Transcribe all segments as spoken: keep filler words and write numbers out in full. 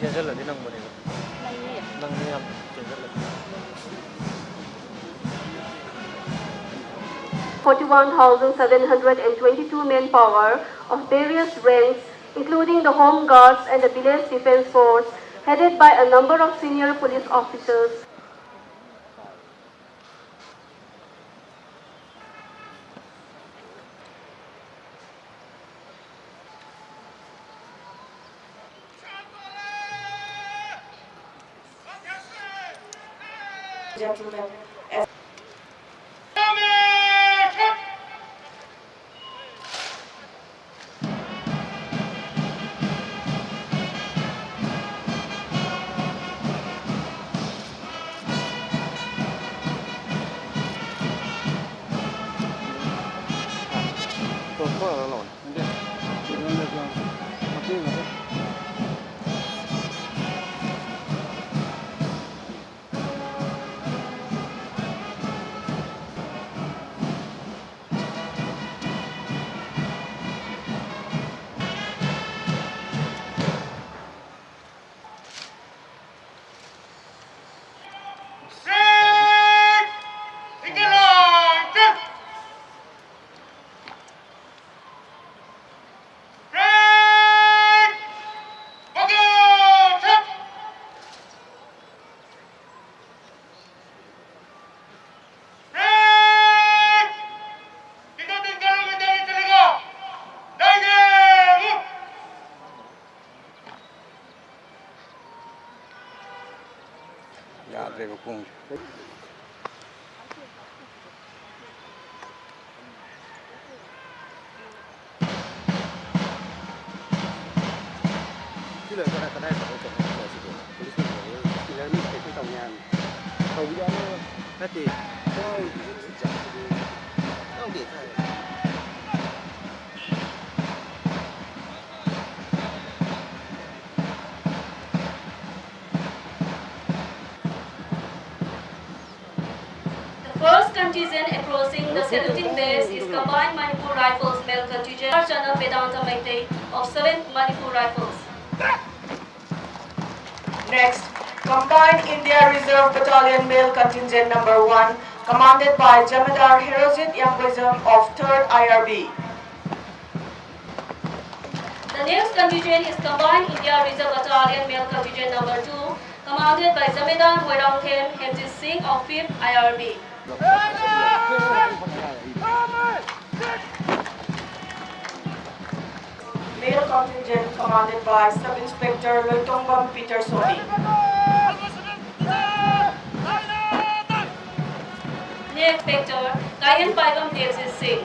ꯆꯦꯟꯁꯤꯜꯂꯗꯤ ꯅꯪꯕꯅꯦꯕ꯫ ꯅꯪꯅꯤ ꯌꯥꯝ ꯆꯦꯟꯁꯤꯜꯂꯗꯤ꯫ Forty-one thousand seven hundred and twenty-two manpower of various ranks, including the Home Guards and the Village Defence Force, headed by a number of senior police officers. Gentlemen, as ꯌꯥꯗ꯭ꯔꯦꯕ ꯈꯣꯡꯁꯦ꯫ ꯁꯤ ꯂꯣꯏꯔ ꯀꯗꯥꯏ, ꯀꯗꯥꯏ ꯇꯧꯔꯒ ꯇꯧꯅꯤ ꯍꯥꯏꯕꯅꯣ ꯁꯤꯕꯣ? ꯄꯨꯂꯤꯁꯅ ꯇꯧꯔꯒ ꯏꯂꯥꯃꯤ ꯀꯩꯁꯨ ꯇꯧꯅꯤ ꯍꯥꯏꯕꯅꯤ꯫ ꯇꯧꯕ ꯌꯥꯔꯣꯏ꯫ ꯅꯠꯇꯦ꯫ ꯈꯪꯗꯦ꯫ The first contingent approaching the seventeen base is Combined Manipur Rifles male contingent, Chana Vedanta Meitei of seventh Manipur Rifles. Next, Combined India Reserve Battalion Male Contingent Number One, commanded by Jamadar Herojit Yangboizam of Third I R B. The next contingent is Combined India Reserve Battalion Male Contingent Number Two, commanded by Jamadar Moirangthem Hemjit Singh of Fifth I R B. Male contingent commanded by Sub Inspector Loitongbam Peter Soni. Next, Inspector Kayan Paigam Devjit Singh.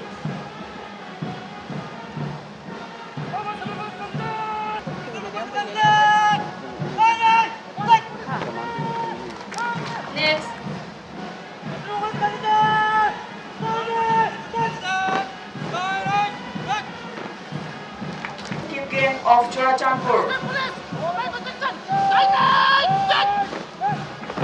Next. Kipgen of Churachandpur.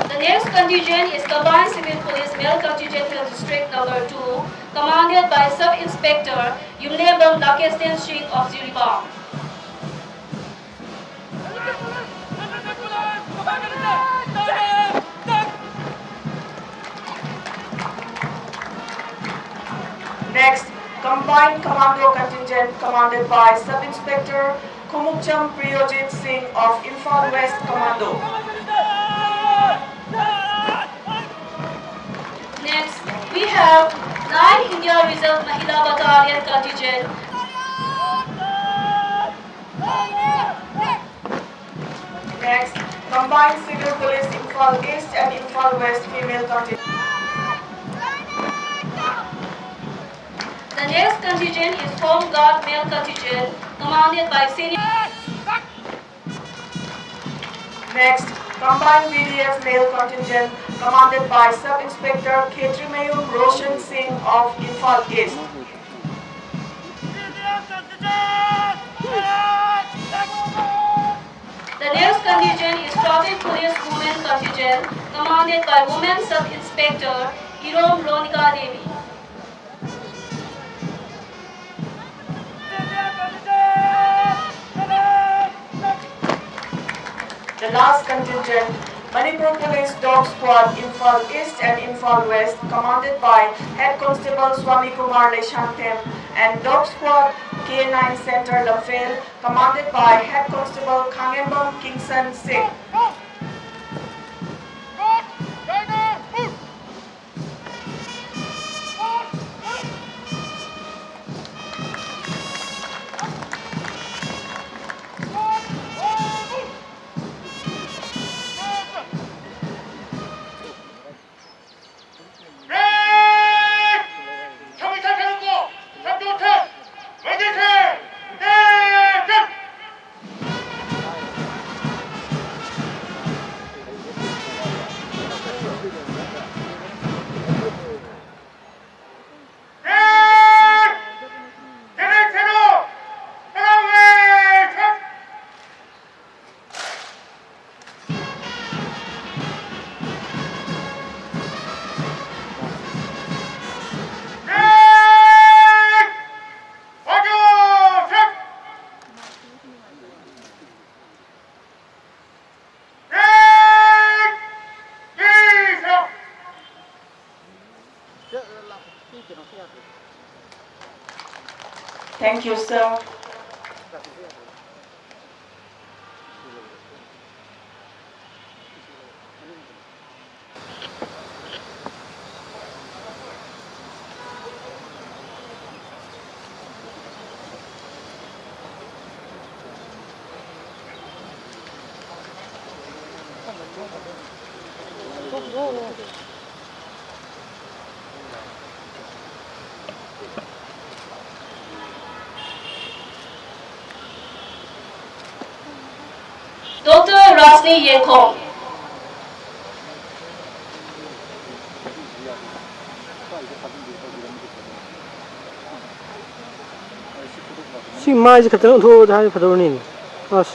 The next contingent is Combined Civil Police Male Contingent Hill District Number Two, commanded by Sub Inspector Yumnebam Lakesden Singh of Jiribam. Next, Combined Commando Contingent commanded by Sub Inspector Khumukcham Priyojit Singh of Imphal West Commando. Next, we have nine India Reserve Mahila Battalion Contingent. Next, Combined Civil Police Imphal East and Imphal West Female Contingent. The next contingent is Home Guard Male Contingent, commanded by Senior. Next, Combined B D F Male Contingent, commanded by Sub Inspector Khetrimayum Roshan Singh of Imphal East. The next contingent is Traffic Police Women Contingent, commanded by Women Sub Inspector Irom Ronika Devi. The last contingent, Manipur Police Dog Squad, Imphal East and Imphal West, commanded by Head Constable Swami Kumar Leishanthem, and Dog Squad K nine Center Lamphel, commanded by Head Constable Khangembam Kingson Singh. Thank you, sir. Doctor Rajni Yengkhong. ꯁꯤ ꯃꯥꯏꯁꯦ ꯈꯛꯇꯪ ꯎꯠꯊꯣꯛꯑꯗꯤ ꯍꯥꯏꯕ ꯐꯗꯧꯅꯤꯅꯦ꯫ ꯑꯁ꯫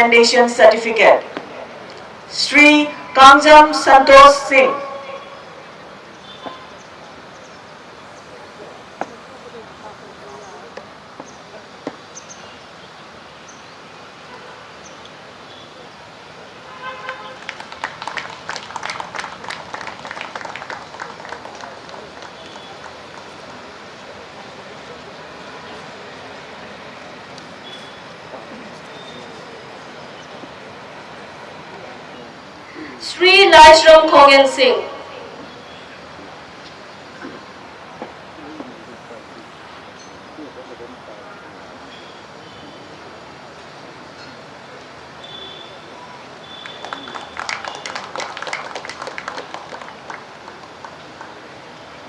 Commendation Certificate, Shri Kangjam Santosh Singh. Shri Laishram Khongen Singh.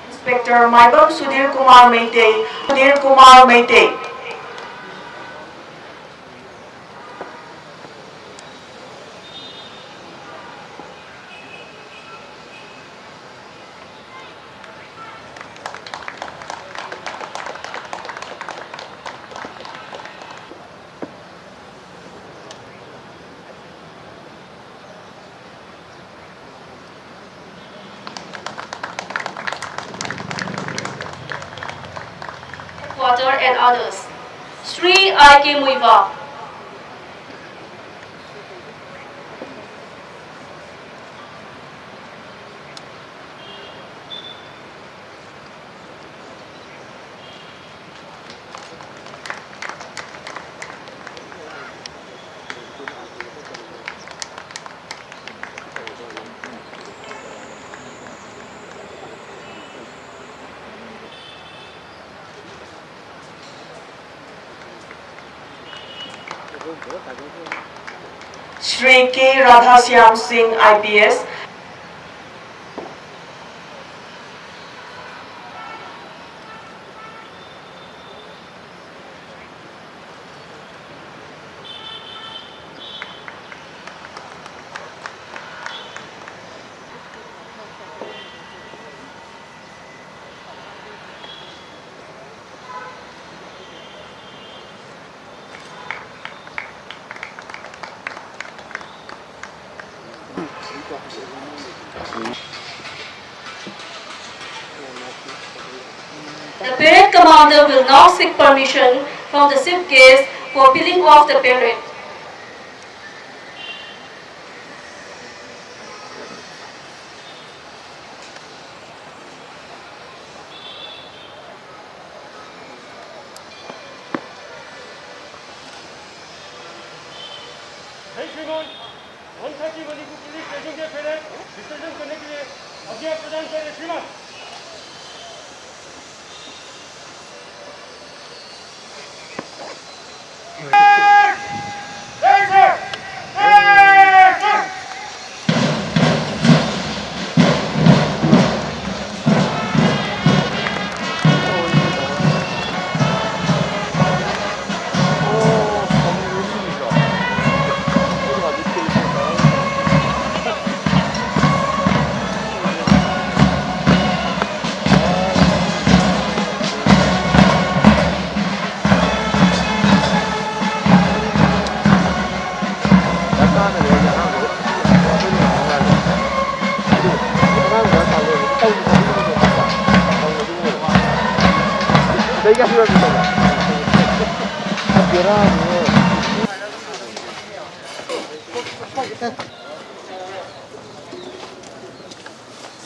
Inspector Maibam Sudhir Kumar Meitei, Sudhir Kumar Meitei. Quarter and others. Shri I K Muivah. Shri K Radhashyam Singh I P S. The parade commander will now seek permission from the chief guest for peeling off the parade. Hey, Shimon! One thirty Manipur Police Station के पहले विसर्जन करने के लिए आज्ञा प्रदान करें, श्रीमान।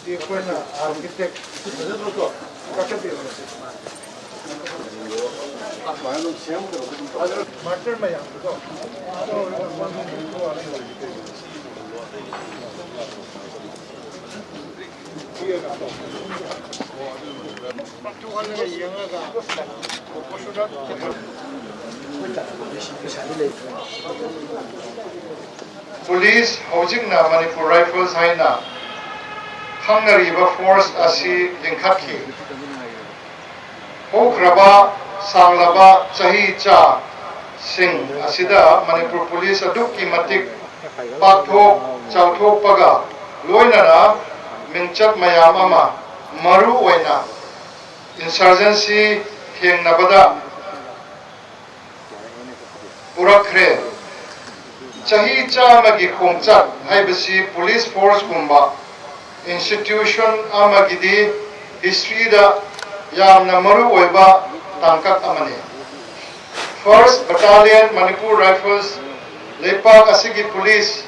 ꯁꯤ ꯑꯩꯈꯣꯏꯅ architect ꯀꯥꯈꯠꯄꯤꯔꯣ꯫ Martyr ꯃꯌꯥꯝꯗꯨꯀꯣ꯫ ꯄꯨꯂꯤꯁ, ꯍꯧꯖꯤꯛꯅ ꯃꯅꯤꯄꯨꯔ ꯔꯥꯏꯐꯜꯁ ꯍꯥꯏꯅ ꯈꯪꯅꯔꯤꯕ ꯐꯣꯔꯁ ꯑꯁꯤ ꯂꯤꯡꯈꯠꯈꯤ꯫ ꯍꯧꯈ꯭ꯔꯕ ꯁꯥꯡꯂꯕ ꯆꯍꯤ ꯆꯥꯁꯤꯡ ꯑꯁꯤꯗ ꯃꯅꯤꯄꯨꯔ ꯄꯨꯂꯤꯁ ꯑꯗꯨꯛꯀꯤ ꯃꯇꯤꯛ ꯄꯥꯛꯊꯣꯛ ꯆꯥꯎꯊꯣꯛꯄꯒ ꯂꯣꯏꯅꯅ ꯃꯤꯡꯆꯠ ꯃꯌꯥꯝ ꯑꯃ, ꯃꯔꯨ ꯑꯣꯏꯅ ꯏꯟꯁꯔꯖꯦꯟꯁꯤ ꯊꯦꯡꯅꯕꯗ ꯄꯨꯔꯛꯈ꯭ꯔꯦ꯫ ꯆꯍꯤ ꯆꯥꯝꯃꯒꯤ ꯈꯣꯡꯆꯠ ꯍꯥꯏꯕꯁꯤ ꯄꯨꯂꯤꯁ ꯐꯣꯔꯁꯀꯨꯝꯕ ꯏꯟꯁꯇꯤꯇ꯭ꯌꯨꯁꯟ ꯑꯃꯒꯤꯗꯤ ꯍꯤꯁꯇ꯭ꯔꯤꯗ ꯌꯥꯝꯅ ꯃꯔꯨ ꯑꯣꯏꯕ ꯇꯥꯡꯀꯛ ꯑꯃꯅꯤ꯫ First Battalion Manipur Rifles ꯂꯩꯄꯥꯛ ꯑꯁꯤꯒꯤ ꯄꯨꯂꯤꯁ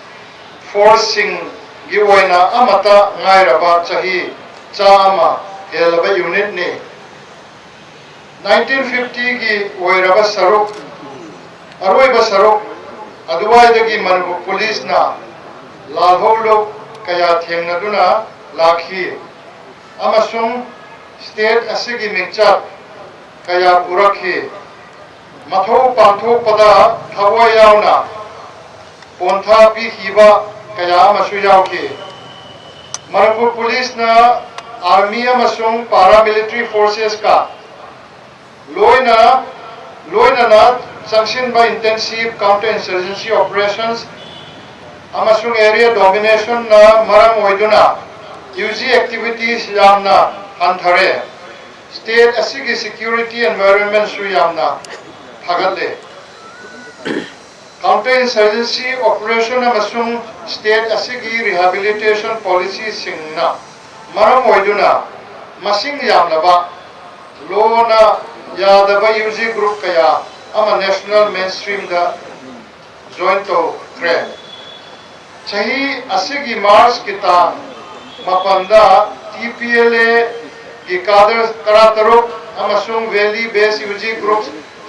ꯐꯣꯔꯁꯁꯤꯡꯒꯤ ꯑꯣꯏꯅ ꯑꯃꯠꯇ ꯉꯥꯏꯔꯕ ꯆꯍꯤ ꯆꯥ ꯑꯃ ꯍꯦꯜꯂꯕ ꯌꯨꯅꯤꯠꯅꯤ꯫ ꯅꯥꯏꯟꯇꯤꯟ ꯐꯤꯐꯇꯤꯒꯤ ꯑꯣꯏꯔꯕ ꯁꯔꯨꯛ, ꯑꯔꯣꯏꯕ ꯁꯔꯨꯛ ꯑꯗꯨꯋꯥꯏꯗꯒꯤ ꯃꯅꯤꯄꯨꯔ ꯄꯨꯂꯤꯁꯅ ꯂꯥꯜꯍꯧꯂꯨꯞ ꯀꯌꯥ ꯊꯦꯡꯅꯗꯨꯅ ꯂꯥꯛꯈꯤ ꯑꯃꯁꯨꯡ ꯁ꯭ꯇꯦꯠ ꯑꯁꯤꯒꯤ ꯃꯤꯡꯆꯠ ꯀꯌꯥ ꯄꯨꯔꯛꯈꯤ꯫ ꯃꯊꯧ ꯄꯥꯡꯊꯣꯛꯄꯗ ꯊꯋꯥꯏ ꯌꯥꯎꯅ ꯄꯣꯟꯊꯥ ꯄꯤꯈꯤꯕ ꯀꯌꯥ ꯑꯃꯁꯨ ꯌꯥꯎꯈꯤ꯫ ꯃꯅꯤꯄꯨꯔ ꯄꯨꯂꯤꯁꯅ ꯑꯥꯔꯃꯤ ꯑꯃꯁꯨꯡ ꯄꯥꯔꯥꯃꯤꯂꯤꯇꯔꯤ ꯐꯣꯔꯁꯦꯁꯀ ꯂꯣꯏꯅ ꯂꯣꯏꯅꯅ ꯆꯪꯁꯤꯟꯕ intensive counter insurgency operations ꯑꯃꯁꯨꯡ area dominationꯅ ꯃꯔꯝ ꯑꯣꯏꯗꯨꯅ ꯌꯨ ꯖꯤ activities ꯌꯥꯝꯅ ꯍꯟꯊꯔꯦ꯫ ꯁ꯭ꯇꯦꯠ ꯑꯁꯤꯒꯤ security environmentꯁꯨ ꯌꯥꯝꯅ ꯐꯒꯠꯂꯦ꯫ Counter insurgency operation ꯑꯃꯁꯨꯡ ꯁ꯭ꯇꯦꯠ ꯑꯁꯤꯒꯤ rehabilitation policyꯁꯤꯡꯅ ꯃꯔꯝ ꯑꯣꯏꯗꯨꯅ ꯃꯁꯤꯡ ꯌꯥꯝꯂꯕ ꯂꯣꯅ ꯌꯥꯗꯕ ꯌꯨ ꯖꯤ group ꯀꯌꯥ ꯑꯃ national mainstreamꯗ join ꯇꯧꯈ꯭ꯔꯦ꯫ ꯆꯍꯤ ꯑꯁꯤꯒꯤ ꯃꯥꯔꯆꯀꯤ ꯇꯥꯡ ꯃꯥꯄꯟꯗ T P L A cadre ꯇꯔꯥꯇꯔꯨꯛ ꯑꯃꯁꯨꯡ valley based U G group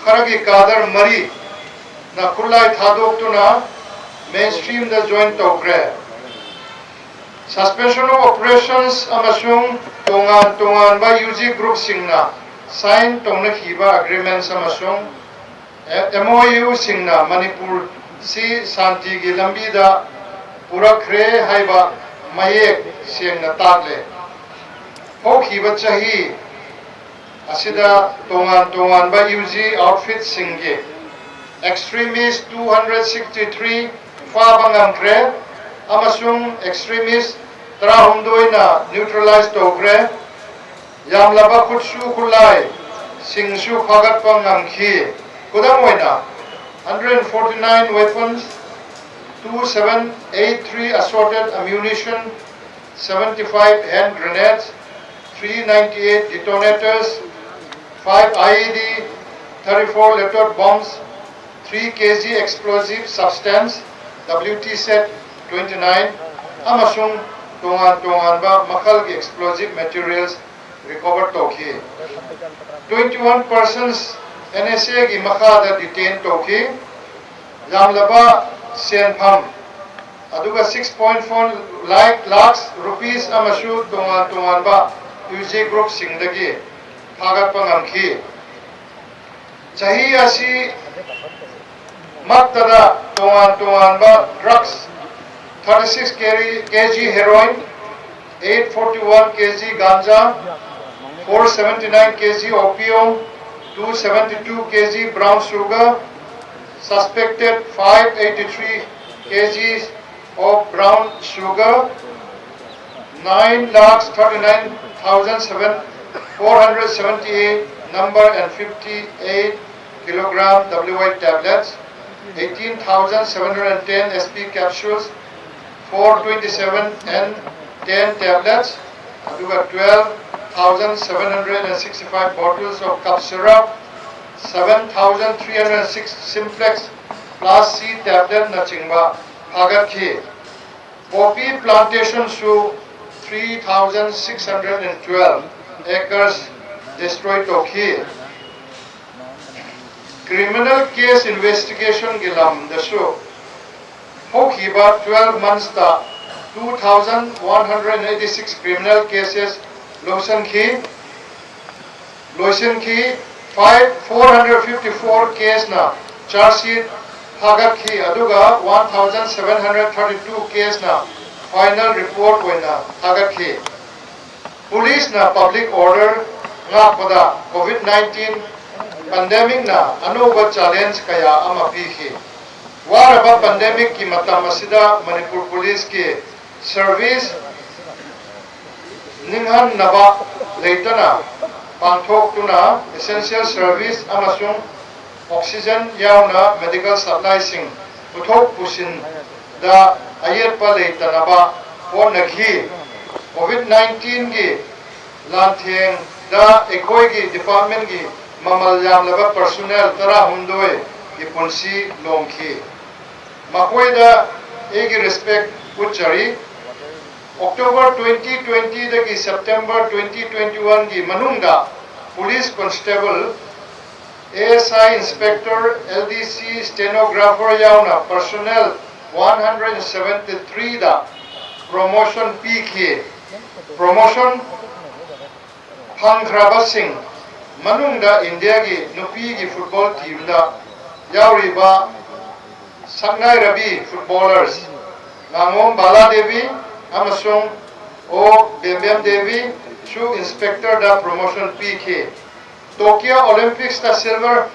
ꯈꯔꯒꯤ cadre ꯃꯔꯤꯅ ꯈꯨꯠꯂꯥꯏ ꯊꯥꯗꯣꯛꯇꯨꯅ mainstreamꯗ join ꯇꯧꯈ꯭ꯔꯦ꯫ Suspension of operations ꯑꯃꯁꯨꯡ ꯇꯣꯉꯥꯟ ꯇꯣꯉꯥꯟꯕ ꯌꯨ ꯖꯤ groupꯁꯤꯡꯅ sign ꯇꯧꯅꯈꯤꯕ agreements ꯑꯃꯁꯨꯡ ꯑꯦꯝ ꯑꯣ ꯌꯨꯁꯤꯡꯅ ꯃꯅꯤꯄꯨꯔꯁꯤ ꯁꯥꯟꯇꯤꯒꯤ ꯂꯝꯕꯤꯗ ꯄꯨꯔꯛꯈ꯭ꯔꯦ ꯍꯥꯏꯕ ꯃꯌꯦꯛ ꯁꯦꯡꯅ ꯇꯥꯛꯂꯦ꯫ ꯍꯧꯈꯤꯕ ꯆꯍꯤ ꯑꯁꯤꯗ ꯇꯣꯉꯥꯟ ꯇꯣꯉꯥꯟꯕ ꯌꯨ ꯖꯤ outfitꯁꯤꯡꯒꯤ extremist two hundred sixty three ꯐꯥꯕ ꯉꯝꯈ꯭ꯔꯦ ꯑꯃꯁꯨꯡ extremist ꯇꯔꯥꯍꯨꯝꯗꯣꯏꯅ neutralize ꯇꯧꯈ꯭ꯔꯦ꯫ ꯌꯥꯝꯂꯕ ꯈꯨꯠꯁꯨ ꯈꯨꯠꯂꯥꯏꯁꯤꯡꯁꯨ ꯐꯥꯒꯠꯄ ꯉꯝꯈꯤ꯫ ꯈꯨꯗꯝ ꯑꯣꯏꯅ, hundred forty nine weapons, two seven eight three assorted ammunition, seventy-five hand grenades, three ninety-eight detonators, five I E D, thirty-four letter bombs, three K G explosive substance, W T Z twenty-nine, ꯑꯃꯁꯨꯡ ꯇꯣꯉꯥꯟ ꯇꯣꯉꯥꯟꯕ ꯃꯈꯜꯒꯤ explosive materials recover ꯇꯧꯈꯤ꯫ Twenty-one persons N S A ꯒꯤ ꯃꯈꯥꯗ detain ꯇꯧꯈꯤ꯫ ꯌꯥꯝꯂꯕ ꯁꯦꯟꯐꯝ ꯑꯗꯨꯒ six point four lakh lakhs rupees ꯑꯃꯁꯨ ꯇꯣꯉꯥꯟ ꯇꯣꯉꯥꯟꯕ ꯏꯌꯨꯖꯤ ꯒ꯭ꯔꯨꯞꯁꯤꯡꯗꯒꯤ ꯐꯥꯒꯠꯄ ꯉꯝꯈꯤ꯫ ꯆꯍꯤ ꯑꯁꯤ ꯃꯛꯇꯗ ꯇꯣꯉꯥꯟ ꯇꯣꯉꯥꯟꯕ drugs, thirty-six K G heroin, eight forty-one K G ganja, four seventy-nine K G opium, two seventy-two K G brown sugar, suspected five eighty-three K Gs of brown sugar, nine lakh thirty-nine thousand four hundred seventy-eight number and fifty-eight kilogram W I tablets, eighteen thousand seven hundred ten S P capsules, four twenty-seven N ten tablets, ꯑꯗꯨꯒ twelve thousand seven hundred sixty-five bottles of cough syrup, seven thousand three hundred six simplex plus C tablet ꯅꯆꯤꯡꯕ ꯐꯥꯒꯠꯈꯤ꯫ Poppy plantation ꯁꯨ three thousand six hundred twelve acres destroy ꯇꯧꯈꯤ꯫ Criminal case investigation ꯒꯤ ꯂꯝꯗꯁꯨ ꯍꯧꯈꯤꯕ twelve months ꯇ two thousand one hundred eighty-six criminal cases ꯂꯧꯁꯤꯟꯈꯤ꯫ ꯂꯣꯏꯁꯤꯟꯈꯤ꯫ Five four hundred fifty-four case ꯅ charge sheet ꯊꯥꯒꯠꯈꯤ, ꯑꯗꯨꯒ one thousand seven hundred thirty-two case ꯅ final report ꯑꯣꯏꯅ ꯊꯥꯒꯠꯈꯤ꯫ Police ꯅ public order ꯉꯥꯛꯄꯗ COVID nineteen pandemic ꯅ ꯑꯅꯧꯕ challenge ꯀꯌꯥ ꯑꯃ ꯄꯤꯈꯤ꯫ ꯋꯥꯔꯕ pandemic ꯀꯤ ꯃꯇꯝ ꯑꯁꯤꯗ ꯃꯅꯤꯄꯨꯔ Police ꯀꯤ service ꯅꯤꯡꯍꯟꯅꯕ ꯂꯩꯇꯅ ꯄꯥꯡꯊꯣꯛꯇꯨꯅ essential service ꯑꯃꯁꯨꯡ oxygen ꯌꯥꯎꯅ medical supply ꯁꯤꯡ ꯄꯨꯊꯣꯛ ꯄꯨꯁꯤꯟ ꯗ ꯑꯌꯦꯠꯄ ꯂꯩꯇꯅꯕ ꯍꯣꯠꯅꯈꯤ꯫ ꯀꯣꯚꯤꯗ ꯅꯥꯏꯟꯇꯤꯟꯒꯤ ꯂꯥꯟꯊꯦꯡꯗ ꯑꯩꯈꯣꯏꯒꯤ ꯗꯤꯄꯥꯔꯠꯃꯦꯟꯒꯤ ꯃꯃꯜ ꯌꯥꯝꯂꯕ ꯄꯔꯁꯣꯅꯦꯜ ꯇꯔꯥꯍꯨꯝꯗꯣꯏꯒꯤ ꯄꯨꯟꯁꯤ ꯂꯣꯝꯈꯤ꯫ ꯃꯈꯣꯏꯗ ꯑꯩꯒꯤ ꯔꯦꯁꯄꯦꯛ ꯎꯠꯆꯔꯤ꯫ ꯑꯣꯛꯇꯣꯕꯔ ꯇ꯭ꯋꯦꯟꯇꯤ ꯇ꯭ꯋꯦꯟꯇꯤꯗꯒꯤ ꯁꯦꯞꯇꯦꯝꯕꯔ ꯇ꯭ꯋꯦꯟꯇꯤ ꯇ꯭ꯋꯦꯟꯇꯤ ꯋꯥꯟꯒꯤ ꯃꯅꯨꯡꯗ police constable, A S I inspector, L D C, stenographer ꯌꯥꯎꯅ ꯄꯔꯁꯣꯅꯦꯜ ꯋꯥꯟ ꯍꯟꯗ꯭ꯔꯦꯠ ꯁꯚꯦꯟꯇꯤ ꯊ꯭ꯔꯤꯗ ꯄ꯭ꯔꯣꯃꯣꯁꯟ ꯄꯤꯈꯤ꯫ ꯄ꯭ꯔꯣꯃꯣꯁꯟ ꯐꯪꯈ꯭ꯔꯕꯁꯤꯡ ꯃꯅꯨꯡꯗ ꯏꯟꯗꯤꯌꯥꯒꯤ ꯅꯨꯄꯤꯒꯤ ꯐꯨꯠꯕꯣꯜ ꯇꯤꯝꯗ ꯌꯥꯎꯔꯤꯕ ꯁꯛꯅꯥꯏꯔꯕꯤ ꯐꯨꯠꯕꯣꯂꯔꯁ ꯉꯥꯉꯣꯝ ꯕꯥꯂꯥ ꯗꯦꯕꯤ ꯑꯃꯁꯨꯡ ꯑꯣ ꯕꯦꯝꯕꯦꯝ ꯗꯦꯕꯤꯁꯨ ꯏꯟꯁꯄꯦꯛꯇꯔꯗ ꯄ꯭ꯔꯣꯃꯣꯁꯟ ꯄꯤꯈꯤ꯫ ꯇꯣꯀꯤꯌꯣ ꯑꯣꯂꯤꯝꯄꯤꯛꯁꯇ ꯁꯤꯜꯚꯔ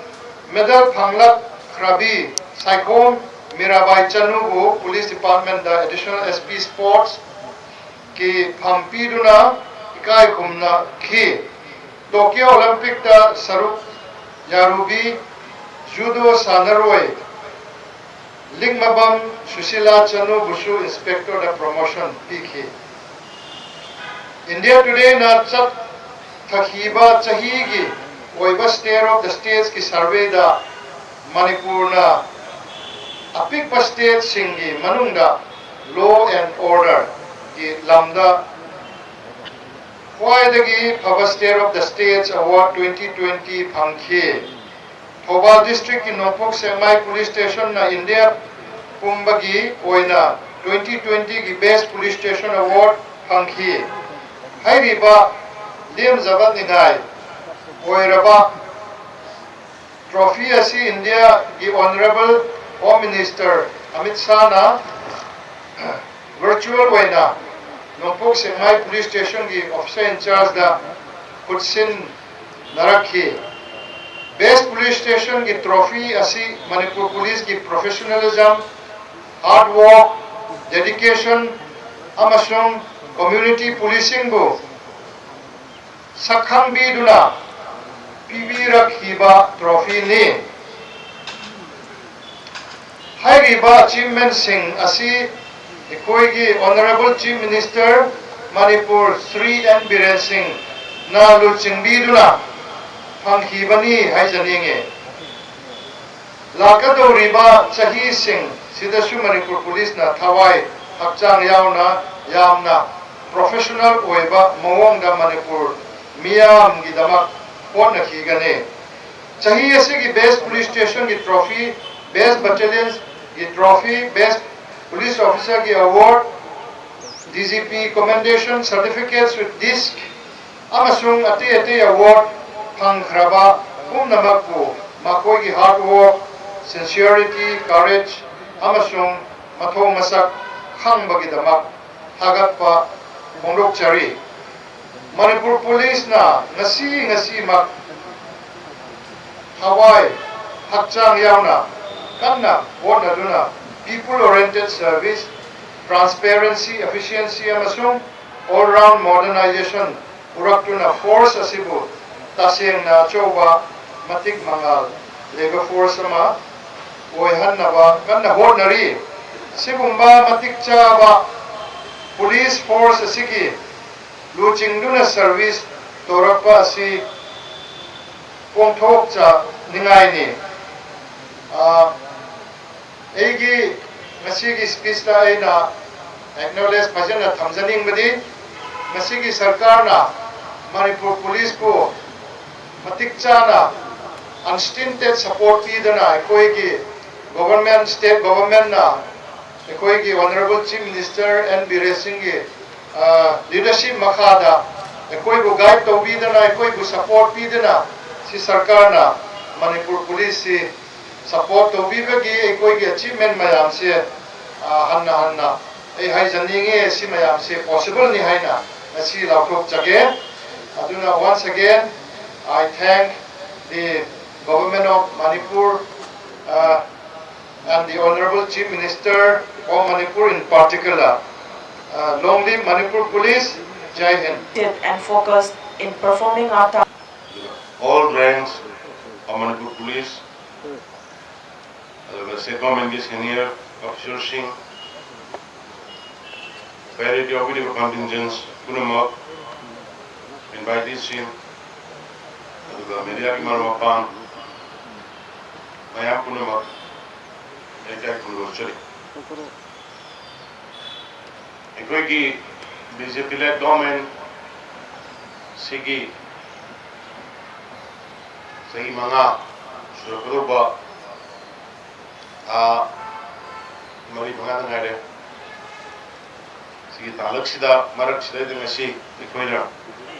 ꯃꯦꯗꯜ ꯐꯪꯂꯛꯈ꯭ꯔꯕꯤ ꯁꯥꯏꯈꯣꯝ ꯃꯤꯔꯥꯕꯥꯏ ꯆꯅꯨꯕꯨ ꯄꯨꯂꯤꯁ ꯗꯤꯄꯥꯔꯠꯃꯦꯟꯗ ꯑꯦꯗꯤꯁꯅꯦꯜ ꯑꯦꯁ ꯄꯤ ꯁ꯭ꯄꯣꯔꯠꯁꯀꯤ ꯐꯝ ꯄꯤꯗꯨꯅ ꯏꯀꯥꯏ ꯈꯨꯝꯅꯈꯤ꯫ ꯇꯣꯀꯤꯌꯣ ꯑꯣꯂꯤꯝꯄꯤꯛꯇ ꯁꯔꯨꯛ ꯌꯥꯔꯨꯕꯤ ꯖꯨꯗꯣ ꯁꯥꯟꯅꯔꯣꯏ ꯂꯤꯛꯃꯕꯝ ꯁꯨꯁꯤꯂꯥ ꯆꯅꯨꯕꯨꯁꯨ ꯏꯟꯁꯄꯦꯛꯇꯔꯗ ꯄ꯭ꯔꯣꯃꯣꯁꯟ ꯄꯤꯈꯤ꯫ ꯏꯟꯗꯤꯌꯥ ꯇꯨꯗꯦꯅ ꯆꯠꯊꯈꯤꯕ ꯆꯍꯤꯒꯤ ꯑꯣꯏꯕ ꯁ꯭ꯇꯦꯠ ꯑꯣꯐ ꯗ ꯁ꯭ꯇꯦꯠꯁꯀꯤ ꯁꯔꯚꯦꯗ ꯃꯅꯤꯄꯨꯔꯅ ꯑꯄꯤꯛꯄ ꯁ꯭ꯇꯦꯠꯁꯤꯡꯒꯤ ꯃꯅꯨꯡꯗ ꯂꯣ ꯑꯦꯟ ꯑꯣꯔꯗꯔꯒꯤ ꯂꯝꯗ ꯈ꯭ꯋꯥꯏꯗꯒꯤ ꯐꯕ state of the states award twenty twenty ꯐꯪꯈꯤ꯫ ꯊꯧꯕꯥꯜ ꯗꯤꯁꯇ꯭ꯔꯤꯛꯀꯤ ꯅꯣꯡꯄꯣꯛ ꯁꯦꯛꯃꯥꯏ ꯄꯨꯂꯤꯁ ꯁ꯭ꯇꯦꯁꯟꯅ ꯏꯟꯗꯤꯌꯥ ꯄꯨꯝꯕꯒꯤ ꯑꯣꯏꯅ ꯇ꯭ꯋꯦꯟꯇꯤ ꯇ꯭ꯋꯦꯟꯇꯤꯒꯤ ꯕꯦꯁ ꯄꯨꯂꯤꯁ ꯁ꯭ꯇꯦꯁꯟ ꯑꯦꯋꯥꯔꯗ ꯐꯪꯈꯤ꯫ ꯍꯥꯏꯔꯤꯕ ꯂꯦꯝꯖꯕ ꯅꯤꯡꯉꯥꯏ ꯑꯣꯏꯔꯕ ꯇ꯭ꯔꯣꯐꯤ ꯑꯁꯤ ꯏꯟꯗꯤꯌꯥꯒꯤ ꯑꯣꯅꯔꯦꯕꯜ ꯍꯣꯝ ꯃꯤꯅꯤꯁꯇꯔ ꯑꯃꯤꯠ ꯁꯥꯍꯅ ꯚꯔꯆꯨꯑꯦꯜ ꯑꯣꯏꯅ ꯅꯣꯡꯄꯣꯛ ꯁꯦꯛꯃꯥꯏ ꯄꯨꯂꯤꯁ ꯁ꯭ꯇꯦꯁꯟꯒꯤ ꯑꯣꯐꯤꯁꯔ ꯏꯟꯆꯥꯔꯖꯗ ꯈꯨꯠꯁꯤꯟꯅꯔꯛꯈꯤ꯫ ꯕꯦꯁ ꯄꯨꯂꯤꯁ ꯁ꯭ꯇꯦꯁꯟꯒꯤ ꯇ꯭ꯔꯣꯐꯤ ꯑꯁꯤ ꯃꯅꯤꯄꯨꯔ ꯄꯨꯂꯤꯁꯀꯤ ꯄ꯭ꯔꯣꯐꯦꯁꯅꯦꯂꯤꯖꯝ, ꯍꯥꯔꯗ ꯋꯥꯔꯛ, ꯗꯦꯗꯤꯀꯦꯁꯟ ꯑꯃꯁꯨꯡ ꯀꯝꯃ꯭ꯌꯨꯅꯤꯇꯤ ꯄꯨꯂꯤꯁꯤꯡꯕꯨ ꯁꯛꯈꯪꯕꯤꯗꯨꯅ ꯄꯤꯕꯤꯔꯛꯈꯤꯕ ꯇ꯭ꯔꯣꯐꯤꯅꯤ꯫ ꯍꯥꯏꯔꯤꯕ ꯑꯦꯆꯤꯚꯃꯦꯟꯁꯤꯡ ꯑꯁꯤ ꯑꯩꯈꯣꯏꯒꯤ honourable chief minister Manipur Shri N Biren ꯁꯤꯡꯅ ꯂꯨꯆꯤꯡꯕꯤꯗꯨꯅ ꯐꯪꯈꯤꯕꯅꯤ ꯍꯥꯏꯖꯅꯤꯡꯏ꯫ ꯂꯥꯛꯀꯗꯧꯔꯤꯕ ꯆꯍꯤꯁꯤꯡ ꯁꯤꯗꯁꯨ ꯃꯅꯤꯄꯨꯔ ꯄꯨꯂꯤꯁꯅ ꯊꯋꯥꯏ ꯍꯛꯆꯥꯡ ꯌꯥꯎꯅ ꯌꯥꯝꯅ ꯄ꯭ꯔꯣꯐꯦꯁꯅꯦꯜ ꯑꯣꯏꯕ ꯃꯑꯣꯡꯗ ꯃꯅꯤꯄꯨꯔ ꯃꯤꯌꯥꯝꯒꯤꯗꯃꯛ ꯍꯣꯠꯅꯈꯤꯒꯅꯤ꯫ ꯆꯍꯤ ꯑꯁꯤꯒꯤ ꯕꯦꯁ ꯄꯨꯂꯤꯁ ꯁ꯭ꯇꯦꯁꯟꯒꯤ ꯇ꯭ꯔꯣꯐꯤ, ꯕꯦꯁ ꯕꯦꯇꯥꯂꯤꯌꯟꯒꯤ ꯇ꯭ꯔꯣꯐꯤ, ꯕꯦꯁ ꯄꯨꯂꯤꯁ ꯑꯣꯐꯤꯁꯔꯒꯤ award, D G P commendation certificates with disc ꯑꯃꯁꯨꯡ ꯑꯇꯩ ꯑꯇꯩ ꯑꯦꯋꯥꯔꯗ ꯐꯪꯈ꯭ꯔꯕ ꯄꯨꯝꯅꯃꯛꯄꯨ ꯃꯈꯣꯏꯒꯤ ꯍꯥꯔꯗ ꯋꯥꯔꯛ, ꯁꯤꯟꯁꯤꯌꯔꯤꯇꯤ, ꯀꯔꯦꯖ ꯑꯃꯁꯨꯡ ꯃꯊꯧ ꯃꯁꯛ ꯈꯪꯕꯒꯤꯗꯃꯛ ꯊꯥꯒꯠꯄ ꯐꯣꯡꯗꯣꯛꯆꯔꯤ꯫ ꯃꯅꯤꯄꯨꯔ ꯄꯨꯂꯤꯁꯅ ꯉꯁꯤ ꯉꯁꯤꯃꯛ ꯊꯋꯥꯏ ꯍꯛꯆꯥꯡ ꯌꯥꯎꯅ ꯀꯟꯅ ꯍꯣꯠꯅꯗꯨꯅ people oriented service, transparency, efficiency ꯑꯃꯁꯨꯡ all round modernization ꯄꯨꯔꯛꯇꯨꯅ ꯐꯣꯔꯁ ꯑꯁꯤꯕꯨ ꯇꯁꯦꯡꯅ ꯑꯆꯧꯕ ꯃꯇꯤꯛ ꯃꯉꯥꯜ ꯂꯩꯕ ꯐꯣꯔꯁ ꯑꯃ ꯑꯣꯏꯍꯟꯅꯕ ꯀꯟꯅ ꯍꯣꯠꯅꯔꯤ꯫ ꯁꯤꯒꯨꯝꯕ ꯃꯇꯤꯛ ꯆꯥꯕ ꯄꯨꯂꯤꯁ ꯐꯣꯔꯁ ꯑꯁꯤꯒꯤ ꯂꯨꯆꯤꯡꯗꯨꯅ ꯁꯔꯚꯤꯁ ꯇꯧꯔꯛꯄ ꯑꯁꯤ ꯐꯣꯡꯗꯣꯛꯆꯅꯤꯡꯉꯥꯏꯅꯤ꯫ ꯑ, ꯑꯩꯒꯤ ꯉꯁꯤꯒꯤ ꯁ꯭ꯄꯤꯆꯇ ꯑꯩꯅ ꯑꯦꯛꯅꯣꯂꯦꯖ ꯐꯖꯅ ꯊꯝꯖꯅꯤꯡꯕꯗꯤ, ꯉꯁꯤꯒꯤ ꯁꯔꯀꯥꯔꯅ ꯃꯅꯤꯄꯨꯔ ꯄꯨꯂꯤꯁꯄꯨ ꯃꯇꯤꯛ ꯆꯥꯅ ꯑꯟꯁ꯭ꯇꯤꯟꯇꯦꯗ ꯁꯄꯣꯔꯠ ꯄꯤꯗꯅ, ꯑꯩꯈꯣꯏꯒꯤ ꯒꯣꯚꯔꯟꯃꯦꯟꯠ, ꯁ꯭ꯇꯦꯠ ꯒꯣꯚꯔꯟꯃꯦꯟꯠꯅ ꯑꯩꯈꯣꯏꯒꯤ honourable chief minister N Biren ꯁꯤꯡꯒꯤ ꯂꯤꯗꯔꯁꯤꯞ ꯃꯈꯥꯗ ꯑꯩꯈꯣꯏꯕꯨ ꯒꯥꯏꯗ ꯇꯧꯕꯤꯗꯅ, ꯑꯩꯈꯣꯏꯕꯨ ꯁꯄꯣꯔꯠ ꯄꯤꯗꯅ, ꯁꯤ ꯁꯔꯀꯥꯔꯅ ꯃꯅꯤꯄꯨꯔ ꯄꯨꯂꯤꯁꯁꯤ ꯁꯄꯣꯔꯠ ꯇꯧꯕꯤꯕꯒꯤ ꯑꯩꯈꯣꯏꯒꯤ ꯑꯦꯆꯤꯚꯃꯦꯟꯠ ꯃꯌꯥꯝꯁꯦ, ꯑ, ꯍꯟꯅ ꯍꯟꯅ ꯑꯩ ꯍꯥꯏꯖꯅꯤꯡꯉꯤ꯫ ꯁꯤ ꯃꯌꯥꯝꯁꯦ ꯄꯣꯁꯤꯕꯜꯅꯤ ꯍꯥꯏꯅ ꯉꯁꯤ ꯂꯥꯎꯊꯣꯛꯆꯒꯦ꯫ ꯑꯗꯨꯅ once again I thank the Government of Manipur, uh, and the Honorable Chief Minister of Manipur in particular. Uh, long live Manipur Police. Jai Hind. And focused in performing our tasks. All ranks of Manipur Police ꯑꯗꯨꯒ state governmentꯀꯤ senior officerꯁꯤꯡ, parade ꯌꯥꯎꯕꯤꯔꯤꯕ contingents ꯄꯨꯝꯅꯃꯛ, inviteesꯁꯤꯡ, ꯑꯗꯨꯒ mediaꯒꯤ ꯃꯔꯨꯞ ꯃꯄꯥꯡ ꯃꯌꯥꯝ ꯄꯨꯝꯅꯃꯛ ꯑꯩ ꯏꯀꯥꯏ ꯈꯨꯝꯅꯖꯔꯤ꯫ ꯑꯩꯈꯣꯏꯒꯤ BJP led government ꯁꯤꯒꯤ ꯆꯍꯤ ꯃꯉꯥ ꯁꯨꯔꯛꯀꯗꯧꯕ, ꯊꯥ ꯃꯔꯤ ꯃꯉꯥꯗ ꯉꯥꯏꯔꯦ꯫ ꯁꯤꯒꯤ ꯇꯥꯡꯂꯛꯁꯤꯗ, ꯃꯔꯛꯁꯤꯗꯩꯗ ꯉꯁꯤ ꯑꯩꯈꯣꯏꯅ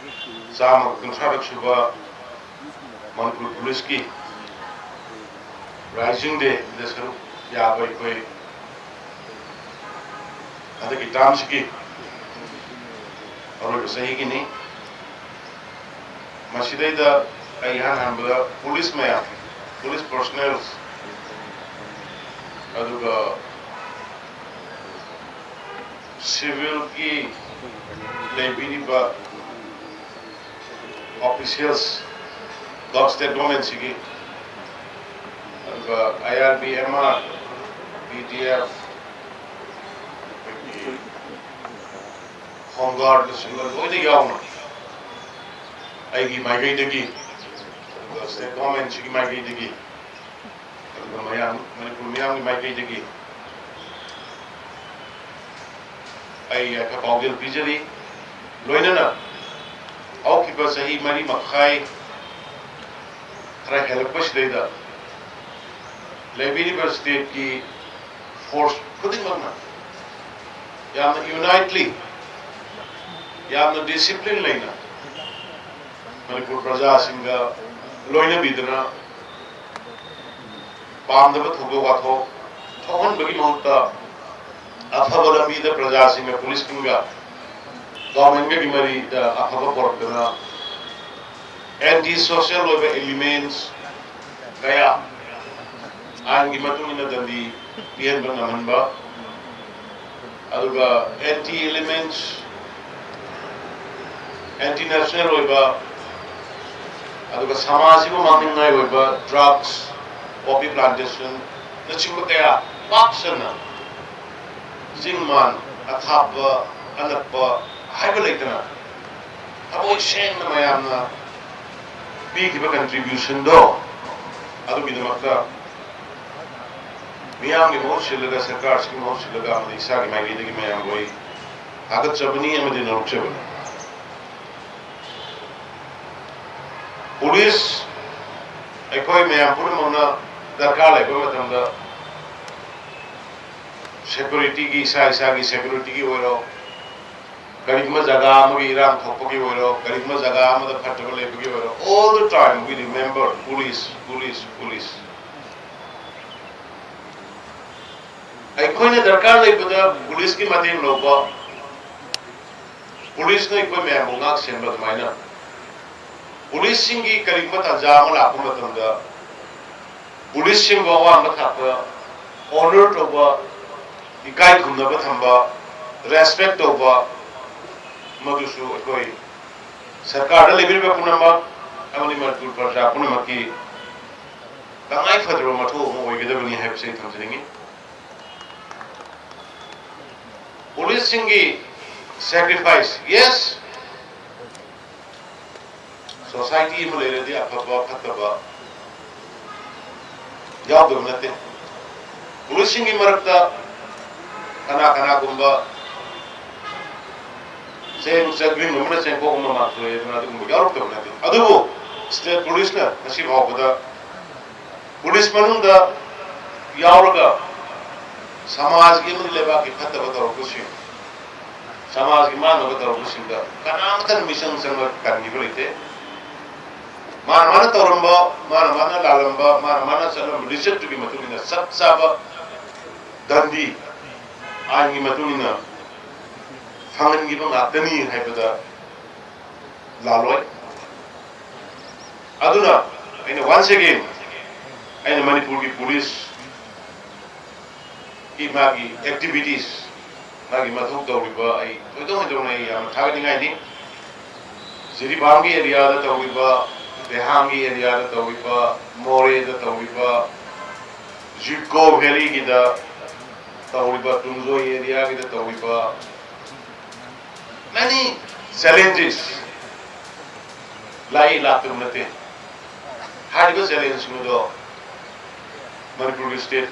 ꯆꯥꯝꯃꯒ ꯀꯨꯟꯊ꯭ꯔꯥꯔꯛ ꯁꯨꯕ ꯃꯅꯤꯄꯨꯔ ꯄꯨꯂꯤꯁꯀꯤ Rising Dayꯗ ꯁꯔꯨꯛ ꯌꯥꯕ ꯑꯩꯈꯣꯏ ꯍꯟꯗꯛꯀꯤ termꯁꯤꯒꯤ ꯑꯔꯣꯏꯕ ꯆꯍꯤꯒꯤꯅꯤ꯫ ꯃꯁꯤꯗꯩꯗ ꯑꯩ ꯏꯍꯥꯟ ꯍꯥꯟꯕꯗ ꯄꯨꯂꯤꯁ ꯃꯌꯥꯝ, ꯄꯨꯂꯤꯁ personnels, ꯑꯗꯨꯒ civilꯒꯤ ꯂꯩꯕꯤꯔꯤꯕ officials, state governmentꯁꯤꯒꯤ, ꯑꯗꯨꯒ IRB, MR, PDF, ꯑꯩꯈꯣꯏꯒꯤ home guardꯅꯆꯤꯡꯕ ꯂꯣꯏꯅ ꯌꯥꯎꯅ ꯑꯩꯒꯤ ꯃꯥꯏꯀꯩꯗꯒꯤ, ꯑꯗꯨꯒ state governmentꯁꯤꯒꯤ ꯃꯥꯏꯀꯩꯗꯒꯤ, ꯑꯗꯨꯒ ꯃꯌꯥꯝ, ꯃꯅꯤꯄꯨꯔ ꯃꯤꯌꯥꯝꯒꯤ ꯃꯥꯏꯀꯩꯗꯒꯤ ꯑꯩ ꯌꯥꯏꯐ ꯄꯥꯎꯖꯦꯜ ꯄꯤꯖꯔꯤ꯫ ꯂꯣꯏꯅꯅ ꯍꯧꯈꯤꯕ ꯆꯍꯤ ꯃꯔꯤ ꯃꯈꯥꯏ ꯈꯔ ꯍꯦꯜꯂꯛꯄꯁꯤꯗꯩꯗ ꯂꯩꯕꯤꯔꯤꯕ stateꯀꯤ force ꯈꯨꯗꯤꯡꯃꯛꯅ ꯌꯥꯝꯅ unitely, ꯌꯥꯝꯅ discipline ꯂꯩꯅ ꯃꯅꯤꯄꯨꯔ ꯄ꯭ꯔꯖꯥꯁꯤꯡꯒ ꯂꯣꯏꯅꯕꯤꯗꯨꯅ ꯄꯥꯝꯗꯕ ꯊꯧꯗꯣꯛ ꯋꯥꯊꯣꯛ ꯊꯣꯛꯍꯟꯕꯒꯤ ꯃꯍꯨꯠꯇ ꯑꯐꯕ ꯂꯝꯕꯤꯗ ꯄ꯭ꯔꯖꯥꯁꯤꯡꯒ ꯄꯨꯂꯤꯁꯁꯤꯡꯒ governmentꯀꯒꯤ ꯃꯔꯤꯗ ꯑꯐꯕ ꯄꯣꯔꯛꯇꯨꯅ anti social ꯑꯣꯏꯕ elements ꯀꯌꯥ ꯑꯥꯏꯟꯒꯤ ꯃꯇꯨꯡ ꯏꯟꯅ ꯗꯟꯗꯤ ꯄꯤꯍꯟꯕ ꯉꯝꯍꯟꯕ, ꯑꯗꯨꯒ anti elements, anti national ꯑꯣꯏꯕ, ꯑꯗꯨꯒ ꯁꯃꯥꯖꯁꯤꯕꯨ ꯃꯥꯡꯅꯤꯡꯉꯥꯏ ꯑꯣꯏꯕ drugs, poppy plantation, ꯅꯆꯤꯡꯕ ꯀꯌꯥ ꯄꯥꯛ ꯁꯟꯅ ꯆꯤꯡ ꯃꯥꯟ, ꯑꯊꯥꯞꯄ, ꯑꯅꯛꯄ ꯍꯥꯏꯕ ꯂꯩꯇꯅ ꯊꯃꯣꯏ ꯁꯦꯡꯅ ꯃꯌꯥꯝꯅ ꯄꯤꯈꯤꯕ contributionꯗꯣ, ꯑꯗꯨꯒꯤꯗꯃꯛꯇ ꯃꯤꯌꯥꯝꯒꯤ ꯃꯍꯨꯠ ꯁꯤꯜꯂꯒ, ꯁꯔꯀꯥꯔꯁꯤꯒꯤ ꯃꯍꯨꯠ ꯁꯤꯜꯂꯒ ꯑꯃꯗꯤ ꯏꯁꯥꯒꯤ ꯃꯥꯏꯀꯩꯗꯒꯤ ꯃꯌꯥꯝꯕꯨ ꯑꯩ ꯊꯥꯒꯠꯆꯕꯅꯤ ꯑꯃꯗꯤ ꯅꯣꯛꯆꯕꯅꯤ꯫ ꯄꯨꯂꯤꯁ ꯑꯩꯈꯣꯏ ꯃꯌꯥꯝ ꯄꯨꯝꯅꯃꯛꯅ ꯗꯔꯀꯥꯔ ꯂꯩꯕ ꯃꯇꯝꯗ securityꯒꯤ, ꯏꯁꯥ ꯏꯁꯥꯒꯤ securityꯒꯤ ꯑꯣꯏꯔꯣ, ꯀꯔꯤꯒꯨꯝꯕ ꯖꯒꯥ ꯑꯃꯒꯤ ꯏꯔꯥꯡ ꯊꯣꯛꯄꯒꯤ ꯑꯣꯏꯔꯣ, ꯀꯔꯤꯒꯨꯝꯕ ꯖꯒꯥ ꯑꯃꯗ ꯐꯠꯇꯕ ꯂꯩꯕꯒꯤ ꯑꯣꯏꯔꯣ, all the time we remember police, police, police꯫ ꯑꯩꯈꯣꯏꯅ ꯗꯔꯀꯥꯔ ꯂꯩꯕꯗ ꯄꯨꯂꯤꯁꯀꯤ ꯃꯇꯦꯡ ꯂꯧꯕ, ꯄꯨꯂꯤꯁꯅ ꯑꯩꯈꯣꯏ ꯃꯌꯥꯝꯕꯨ ꯉꯥꯛ ꯁꯦꯟꯕ ꯑꯗꯨꯃꯥꯏꯅ ꯄꯨꯂꯤꯁꯁꯤꯡꯒꯤ ꯀꯔꯤꯒꯨꯝꯕ ꯇꯥꯟꯖꯥ ꯑꯃ ꯂꯥꯛꯄ ꯃꯇꯝꯗ ꯄꯨꯂꯤꯁꯁꯤꯡꯕꯨ ꯑꯋꯥꯡꯕ ꯊꯥꯛꯇ honor ꯇꯧꯕ, ꯏꯀꯥꯏ ꯈꯨꯝꯅꯕ ꯊꯝꯕ, respect ꯇꯧꯕ, ꯃꯗꯨꯁꯨ ꯑꯩꯈꯣꯏ ꯁꯔꯀꯥꯔꯗ ꯂꯩꯕꯤꯔꯤꯕ ꯄꯨꯝꯅꯃꯛ ꯑꯃꯗꯤ ꯃꯅꯤꯄꯨꯔ ꯄ꯭ꯔꯖꯥ ꯄꯨꯝꯅꯃꯛꯀꯤ ꯇꯉꯥꯏ ꯐꯗ꯭ꯔꯕ ꯃꯊꯧ ꯑꯃ ꯑꯣꯏꯒꯗꯕꯅꯤ ꯍꯥꯏꯕꯁꯤ ꯑꯩ ꯊꯝꯖꯅꯤꯡꯏ꯫ ꯄꯨꯂꯤꯁꯁꯤꯡꯒꯤ sacrifice, yes, society ꯑꯃ ꯂꯩꯔꯗꯤ ꯑꯐꯕ ꯐꯠꯇꯕ ꯌꯥꯎꯗꯕ ꯅꯠꯇꯦ꯫ ꯄꯨꯂꯤꯁꯁꯤꯡꯒꯤ ꯃꯔꯛꯇ ꯀꯅꯥ ꯀꯅꯥꯒꯨꯝꯕ ꯆꯦꯡ ꯆꯒ꯭ꯔꯤꯡ ꯑꯃꯅ ꯆꯦꯡꯀꯣꯛ ꯑꯃ ꯃꯥꯟꯊꯣꯛꯑꯦ ꯑꯗꯨꯅ ꯑꯗꯨꯒꯨꯝꯕ ꯌꯥꯎꯔꯛꯇꯕ ꯅꯠꯇꯦ꯫ ꯑꯗꯨꯕꯨ state ꯄꯨꯂꯤꯁꯅ ꯉꯁꯤ ꯐꯥꯎꯕꯗ ꯄꯨꯂꯤꯁ ꯃꯅꯨꯡꯗ ꯌꯥꯎꯔꯒ ꯁꯃꯥꯖꯒꯤ ꯑꯃꯗꯤ ꯂꯩꯕꯥꯛꯀꯤ ꯐꯠꯇꯕ ꯇꯧꯔꯛꯄꯁꯤꯡ, ꯁꯃꯥꯖꯒꯤ ꯃꯥꯟꯅꯕ ꯇꯧꯔꯛꯄꯁꯤꯡꯗ ꯀꯅꯥꯝꯇꯅ ꯃꯤꯆꯪ ꯆꯪꯕ ꯀꯟꯈꯤꯕ ꯂꯩꯇꯦ꯫ ꯃꯥꯅ ꯃꯥꯅ ꯇꯧꯔꯝꯕ, ꯃꯥꯅ ꯃꯥꯅ ꯂꯥꯜꯂꯝꯕ, ꯃꯥꯅ ꯃꯥꯅ ꯆꯠꯂꯝꯕ ꯂꯤꯆꯠꯇꯨꯒꯤ ꯃꯇꯨꯡ ꯏꯟꯅ ꯆꯞ ꯆꯥꯕ ꯗꯟꯗꯤ ꯑꯥꯏꯟꯒꯤ ꯃꯇꯨꯡ ꯏꯟꯅ ꯐꯪꯍꯟꯈꯤꯕ ꯉꯥꯛꯇꯅꯤ ꯍꯥꯏꯕꯗ ꯂꯥꯜꯂꯣꯏ꯫ ꯑꯗꯨꯅ ꯑꯩꯅ once again ꯑꯩꯅ ꯃꯅꯤꯄꯨꯔꯒꯤ ꯄꯨꯂꯤꯁꯀꯤ ꯃꯥꯒꯤ activities, ꯃꯥꯒꯤ ꯃꯊꯧ ꯇꯧꯔꯤꯕ ꯑꯩ ꯊꯣꯏꯗꯣꯛ ꯍꯦꯟꯗꯣꯛꯅ ꯑꯩ ꯌꯥꯝꯅ ꯊꯥꯒꯠꯅꯤꯡꯉꯥꯏꯅꯤ꯫ ꯖꯤꯔꯤꯕꯥꯝꯒꯤ areaꯗ ꯇꯧꯔꯤꯕ, ꯗꯦꯍꯥꯡꯒꯤ areaꯗ ꯇꯧꯔꯤꯕ, ꯃꯣꯔꯦꯗ ꯇꯧꯔꯤꯕ, ꯖꯨꯀꯣ ꯚꯦꯂꯤꯒꯤꯗ ꯇꯧꯔꯤꯕ, ꯇꯨꯡꯖꯣꯏ ꯑꯦꯔꯤꯌꯥꯒꯤꯗ ꯇꯧꯔꯤꯕ many challenges ꯂꯥꯛꯏ, ꯂꯥꯛꯇꯕ ꯅꯠꯇꯦ꯫ ꯍꯥꯏꯔꯤꯕ ꯆꯦꯂꯦꯟꯖꯁꯤꯡ ꯑꯗꯣ ꯃꯅꯤꯄꯨꯔꯒꯤ state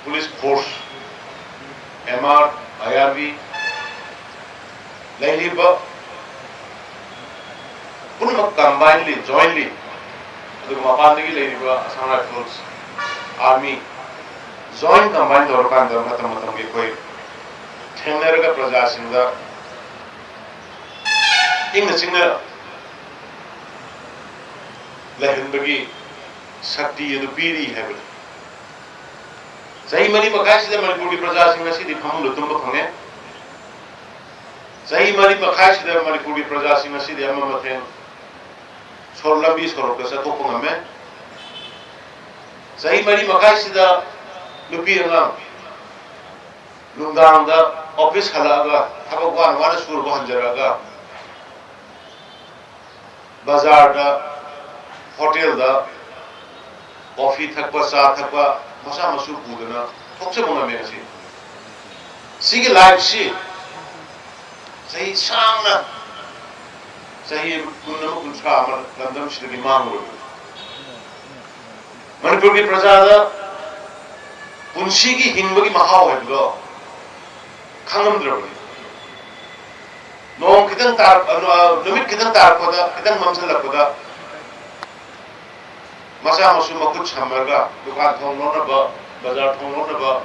police force, M R, I R B, ꯂꯩꯔꯤꯕ ꯄꯨꯝꯅꯃꯛ ꯀꯝꯕꯥꯏꯟꯂꯤ, ꯖꯣꯏꯟꯂꯤ, ꯑꯗꯨꯒ ꯃꯄꯥꯟꯗꯒꯤ ꯂꯩꯔꯤꯕ Assam rifles, army, join combine ꯇꯧꯔꯀꯥꯟꯗ ꯃꯇꯝ ꯃꯇꯝꯒꯤ ꯑꯩꯈꯣꯏ ꯊꯦꯡꯅꯔꯒ ꯄ꯭ꯔꯖꯥꯁꯤꯡꯗ ꯏꯪꯅ ꯆꯤꯛꯅ ꯂꯩꯍꯟꯕꯒꯤ ꯁꯛꯇꯤ ꯑꯗꯨ ꯄꯤꯔꯤ ꯍꯥꯏꯕꯅꯤ꯫ ꯆꯍꯤ ꯃꯔꯤ ꯃꯈꯥꯏꯁꯤꯗ ꯃꯅꯤꯄꯨꯔꯒꯤ ꯄ꯭ꯔꯖꯥꯁꯤꯡ ꯉꯁꯤꯗꯤ ꯐꯃꯨꯡꯗ ꯇꯨꯝꯕ ꯐꯪꯉꯦ꯫ ꯆꯍꯤ ꯃꯔꯤ ꯃꯈꯥꯏꯁꯤꯗ ꯃꯅꯤꯄꯨꯔꯒꯤ ꯄ꯭ꯔꯖꯥꯁꯤꯡ ꯉꯁꯤꯗꯤ ꯑꯃ ꯃꯊꯦꯜ ꯁꯣꯔ-, ꯂꯝꯕꯤ ꯁꯣꯔꯣꯛꯇ ꯆꯠꯊꯣꯛꯄ ꯉꯝꯃꯦ꯫ ꯆꯍꯤ ꯃꯔꯤ ꯃꯈꯥꯏꯁꯤꯗ ꯅꯨꯄꯤ ꯑꯉꯥꯡ ꯅꯨꯡꯗꯥꯡꯗ ꯑꯣꯐꯤꯁ ꯍꯜꯂꯛꯑꯒ, ꯊꯕꯛ ꯋꯥꯅ ꯋꯥꯅ ꯁꯨꯔꯨꯕ ꯍꯟꯖꯔꯛꯑꯒ, ꯕꯖꯥꯔꯗ, ꯍꯣꯇꯦꯜꯗ ꯀꯣꯐꯤ ꯊꯛꯄ, ꯆꯥ ꯊꯛꯄ, ꯃꯆꯥ ꯃꯁꯨ ꯄꯨꯗꯅ ꯊꯣꯛꯆꯕ ꯉꯝꯃꯦ ꯉꯁꯤ꯫ ꯁꯤꯒꯤ ꯂꯥꯏꯐꯁꯤ ꯆꯍꯤ ꯁꯥꯡꯅ, ꯆꯍꯤ ꯀꯨꯟ ꯑꯃ, ꯀꯨꯟꯊ꯭ꯔꯥ ꯑꯃ ꯂꯝꯗꯝꯁꯤꯗꯒꯤ ꯃꯥꯡꯂꯨꯔꯕꯅꯤ꯫ ꯃꯅꯤꯄꯨꯔꯒꯤ ꯄ꯭ꯔꯖꯥꯗ ꯄꯨꯟꯁꯤꯒꯤ ꯍꯤꯡꯕꯒꯤ ꯃꯍꯥꯎ ꯍꯥꯏꯕꯗꯣ ꯈꯪꯉꯝꯗ꯭ꯔꯕꯅꯤ꯫ ꯅꯣꯡ ꯈꯤꯇꯪ ꯇꯥꯔꯛ-, ꯑ, ꯅꯨꯃꯤꯠ ꯈꯤꯇꯪ ꯇꯥꯔꯛꯄꯗ, ꯈꯤꯇꯪ ꯃꯝꯁꯤꯜꯂꯛꯄꯗ, ꯃꯆꯥ ꯃꯁꯨ ꯃꯈꯨꯠ ꯁꯝꯃꯒ ꯗꯨꯀꯥꯟ ꯊꯣꯡ ꯂꯣꯟꯅꯕ, ꯕꯖꯥꯔ ꯊꯣꯡ ꯂꯣꯟꯅꯕ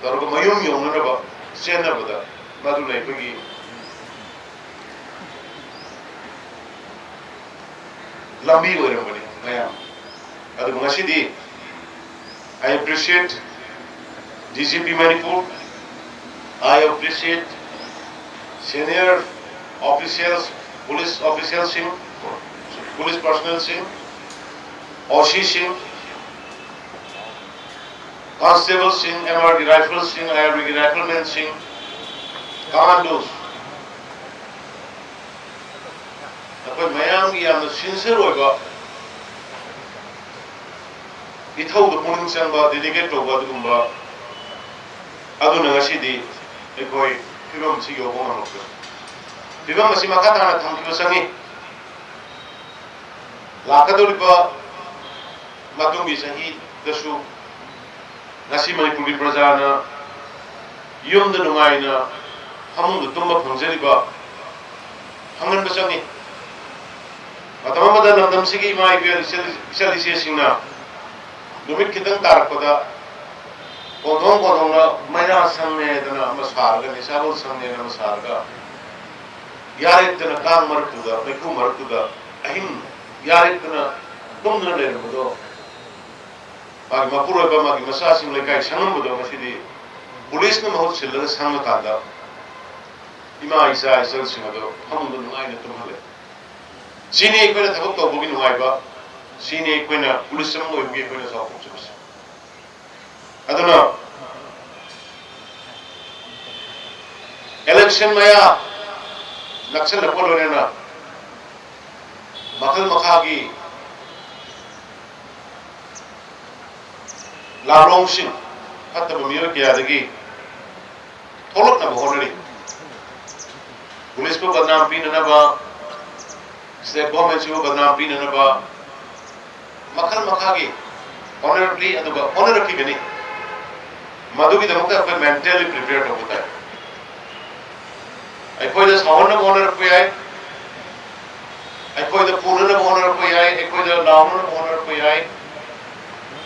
ꯇꯧꯔꯒ ꯃꯌꯨꯝ ꯌꯧꯅꯅꯕ ꯆꯦꯟꯅꯕꯗ ꯃꯗꯨꯅ ꯑꯩꯈꯣꯏꯒꯤ ꯂꯝꯕꯤ ꯑꯣꯏꯔꯝꯕꯅꯤ ꯃꯌꯥꯝ꯫ ꯑꯗꯨꯕꯨ ꯉꯁꯤꯗꯤ I appreciate D G P Manipur, I appreciate senior officials, police officialꯁꯤꯡ, police personnelꯁꯤꯡ, O Cꯁꯤꯡ, constableꯁꯤꯡ, M R ꯒꯤ rifleꯁꯤꯡ, I R B ꯒꯤ riflemenꯁꯤꯡ, commandos, ꯑꯩꯈꯣꯏ ꯃꯌꯥꯝꯒꯤ ꯌꯥꯝꯅ sincere ꯑꯣꯏꯕ ꯏꯊꯧꯗ ꯄꯨꯛꯅꯤꯡ ꯆꯪꯕ, ꯗꯦꯗꯤꯀꯦꯠ ꯇꯧꯕ ꯑꯗꯨꯒꯨꯝꯕ ꯑꯗꯨꯅ ꯉꯁꯤꯗꯤ ꯑꯩꯈꯣꯏ ꯐꯤꯕꯝꯁꯤ ꯌꯧꯕ ꯉꯝꯃꯛꯄꯅꯤ꯫ ꯐꯤꯕꯝ ꯑꯁꯤ ꯃꯈꯥ ꯇꯥꯅ ꯊꯝꯈꯤꯕ ꯆꯪꯉꯤ꯫ ꯂꯥꯛꯀꯗꯧꯔꯤꯕ ꯃꯇꯨꯡꯒꯤ ꯆꯍꯤꯗꯁꯨ ꯉꯁꯤ ꯃꯅꯤꯄꯨꯔꯒꯤ ꯄ꯭ꯔꯖꯥꯅ ꯌꯨꯝꯗ ꯅꯨꯡꯉꯥꯏꯅ ꯐꯃꯨꯡꯗ ꯇꯨꯝꯕ ꯐꯪꯖꯔꯤꯕ ꯐꯪꯍꯟꯕ ꯆꯪꯉꯤ꯫ ꯃꯇꯝ ꯑꯃꯗ ꯂꯝꯗꯝꯁꯤꯒꯤ ꯏꯃꯥ ꯏꯕꯦꯜ ꯏꯆꯜ ꯏꯆꯜ ꯏꯆꯦꯁꯤꯡꯅ ꯅꯨꯃꯤꯠ ꯈꯤꯇꯪ ꯇꯥꯔꯛꯄꯗ ꯀꯣꯟꯊꯣꯡ ꯀꯣꯟꯊꯣꯡꯅ ꯃꯩꯔꯥ ꯁꯪꯅꯦꯗꯅ ꯑꯃ ꯁꯥꯔꯒ, ꯅꯤꯁꯥꯕꯜ ꯁꯪꯅꯦꯅ ꯑꯃ ꯁꯥꯔꯒ, ꯌꯥꯔꯦꯛꯇꯅ ꯀꯥꯡ ꯃꯔꯛꯇꯨꯗ, ꯃꯩꯈꯨ ꯃꯔꯛꯇꯨꯗ ꯑꯍꯤꯡ ꯌꯥꯔꯦꯛꯇꯅ ꯇꯨꯝꯗꯨꯅ ꯂꯩꯔꯝꯕꯗꯣ, ꯃꯥꯒꯤ ꯃꯄꯨꯔꯣꯏꯕ, ꯃꯥꯒꯤ ꯃꯆꯥꯁꯤꯡ ꯂꯩꯀꯥꯏ ꯁꯪꯉꯝꯕꯗꯣ ꯉꯁꯤꯗꯤ ꯄꯨꯂꯤꯁꯅ ꯃꯍꯨꯠ ꯁꯤꯜꯂꯒ ꯁꯪꯉꯀꯥꯟꯗ ꯏꯃꯥ ꯏꯆꯥ ꯏꯆꯜꯁꯤꯡ ꯑꯗꯣ ꯐꯃꯨꯡꯗ ꯅꯨꯡꯉꯥꯏꯅ ꯇꯨꯝꯍꯜꯂꯦ꯫ ꯁꯤꯅꯤ ꯑꯩꯈꯣꯏꯅ ꯊꯕꯛ ꯇꯧꯕꯒꯤ ꯅꯨꯡꯉꯥꯏꯕ, ꯁꯤꯅꯤ ꯑꯩꯈꯣꯏꯅ ꯄꯨꯂꯤꯁ ꯑꯃ ꯑꯣꯏꯕꯒꯤ ꯑꯩꯈꯣꯏꯅ ꯆꯥꯎꯊꯣꯛꯆꯕꯁꯦ꯫ ꯑꯗꯨꯅ ꯏꯂꯦꯛꯁꯟ ꯃꯌꯥ ꯅꯛꯁꯜꯂꯛꯄ ꯂꯣꯏꯅꯅ ꯃꯈꯜ ꯃꯈꯥꯒꯤ ꯂꯥꯂꯣꯡꯁꯤꯡ, ꯐꯠꯇꯕ ꯃꯤꯑꯣꯏ ꯀꯌꯥꯗꯒꯤ ꯊꯣꯛꯂꯛꯅꯕ ꯍꯣꯠꯅꯔꯤ꯫ ꯄꯨꯂꯤꯁꯄꯨ ꯕꯗꯅꯥꯝ ꯄꯤꯅꯅꯕ, ꯁ꯭ꯇꯦꯠ ꯒꯣꯔꯃꯦꯟꯁꯤꯕꯨ ꯕꯗꯅꯥꯝ ꯄꯤꯅꯅꯕ ꯃꯈꯜ ꯃꯈꯥꯒꯤ ꯍꯣꯠꯅꯔꯛꯂꯤ, ꯑꯗꯨꯒ ꯍꯣꯠꯅꯔꯛꯈꯤꯒꯅꯤ꯫ ꯃꯗꯨꯒꯤꯗꯃꯛꯇ ꯑꯩꯈꯣꯏ ꯃꯦꯟꯇꯦꯜꯂꯤ ꯄ꯭ꯔꯤꯄꯦꯌꯔ ꯇꯧꯕ ꯇꯥꯏ꯫ ꯑꯩꯈꯣꯏꯗ ꯁꯥꯎꯍꯟꯅꯕ ꯍꯣꯠꯅꯔꯛꯄ ꯌꯥꯏ, ꯑꯩꯈꯣꯏꯗ ꯐꯨꯅꯅꯕ ꯍꯣꯠꯅꯔꯛꯄ ꯌꯥꯏ, ꯑꯩꯈꯣꯏꯗ ꯂꯥꯎꯅꯅꯕ ꯍꯣꯠꯅꯔꯛꯄ ꯌꯥꯏ꯫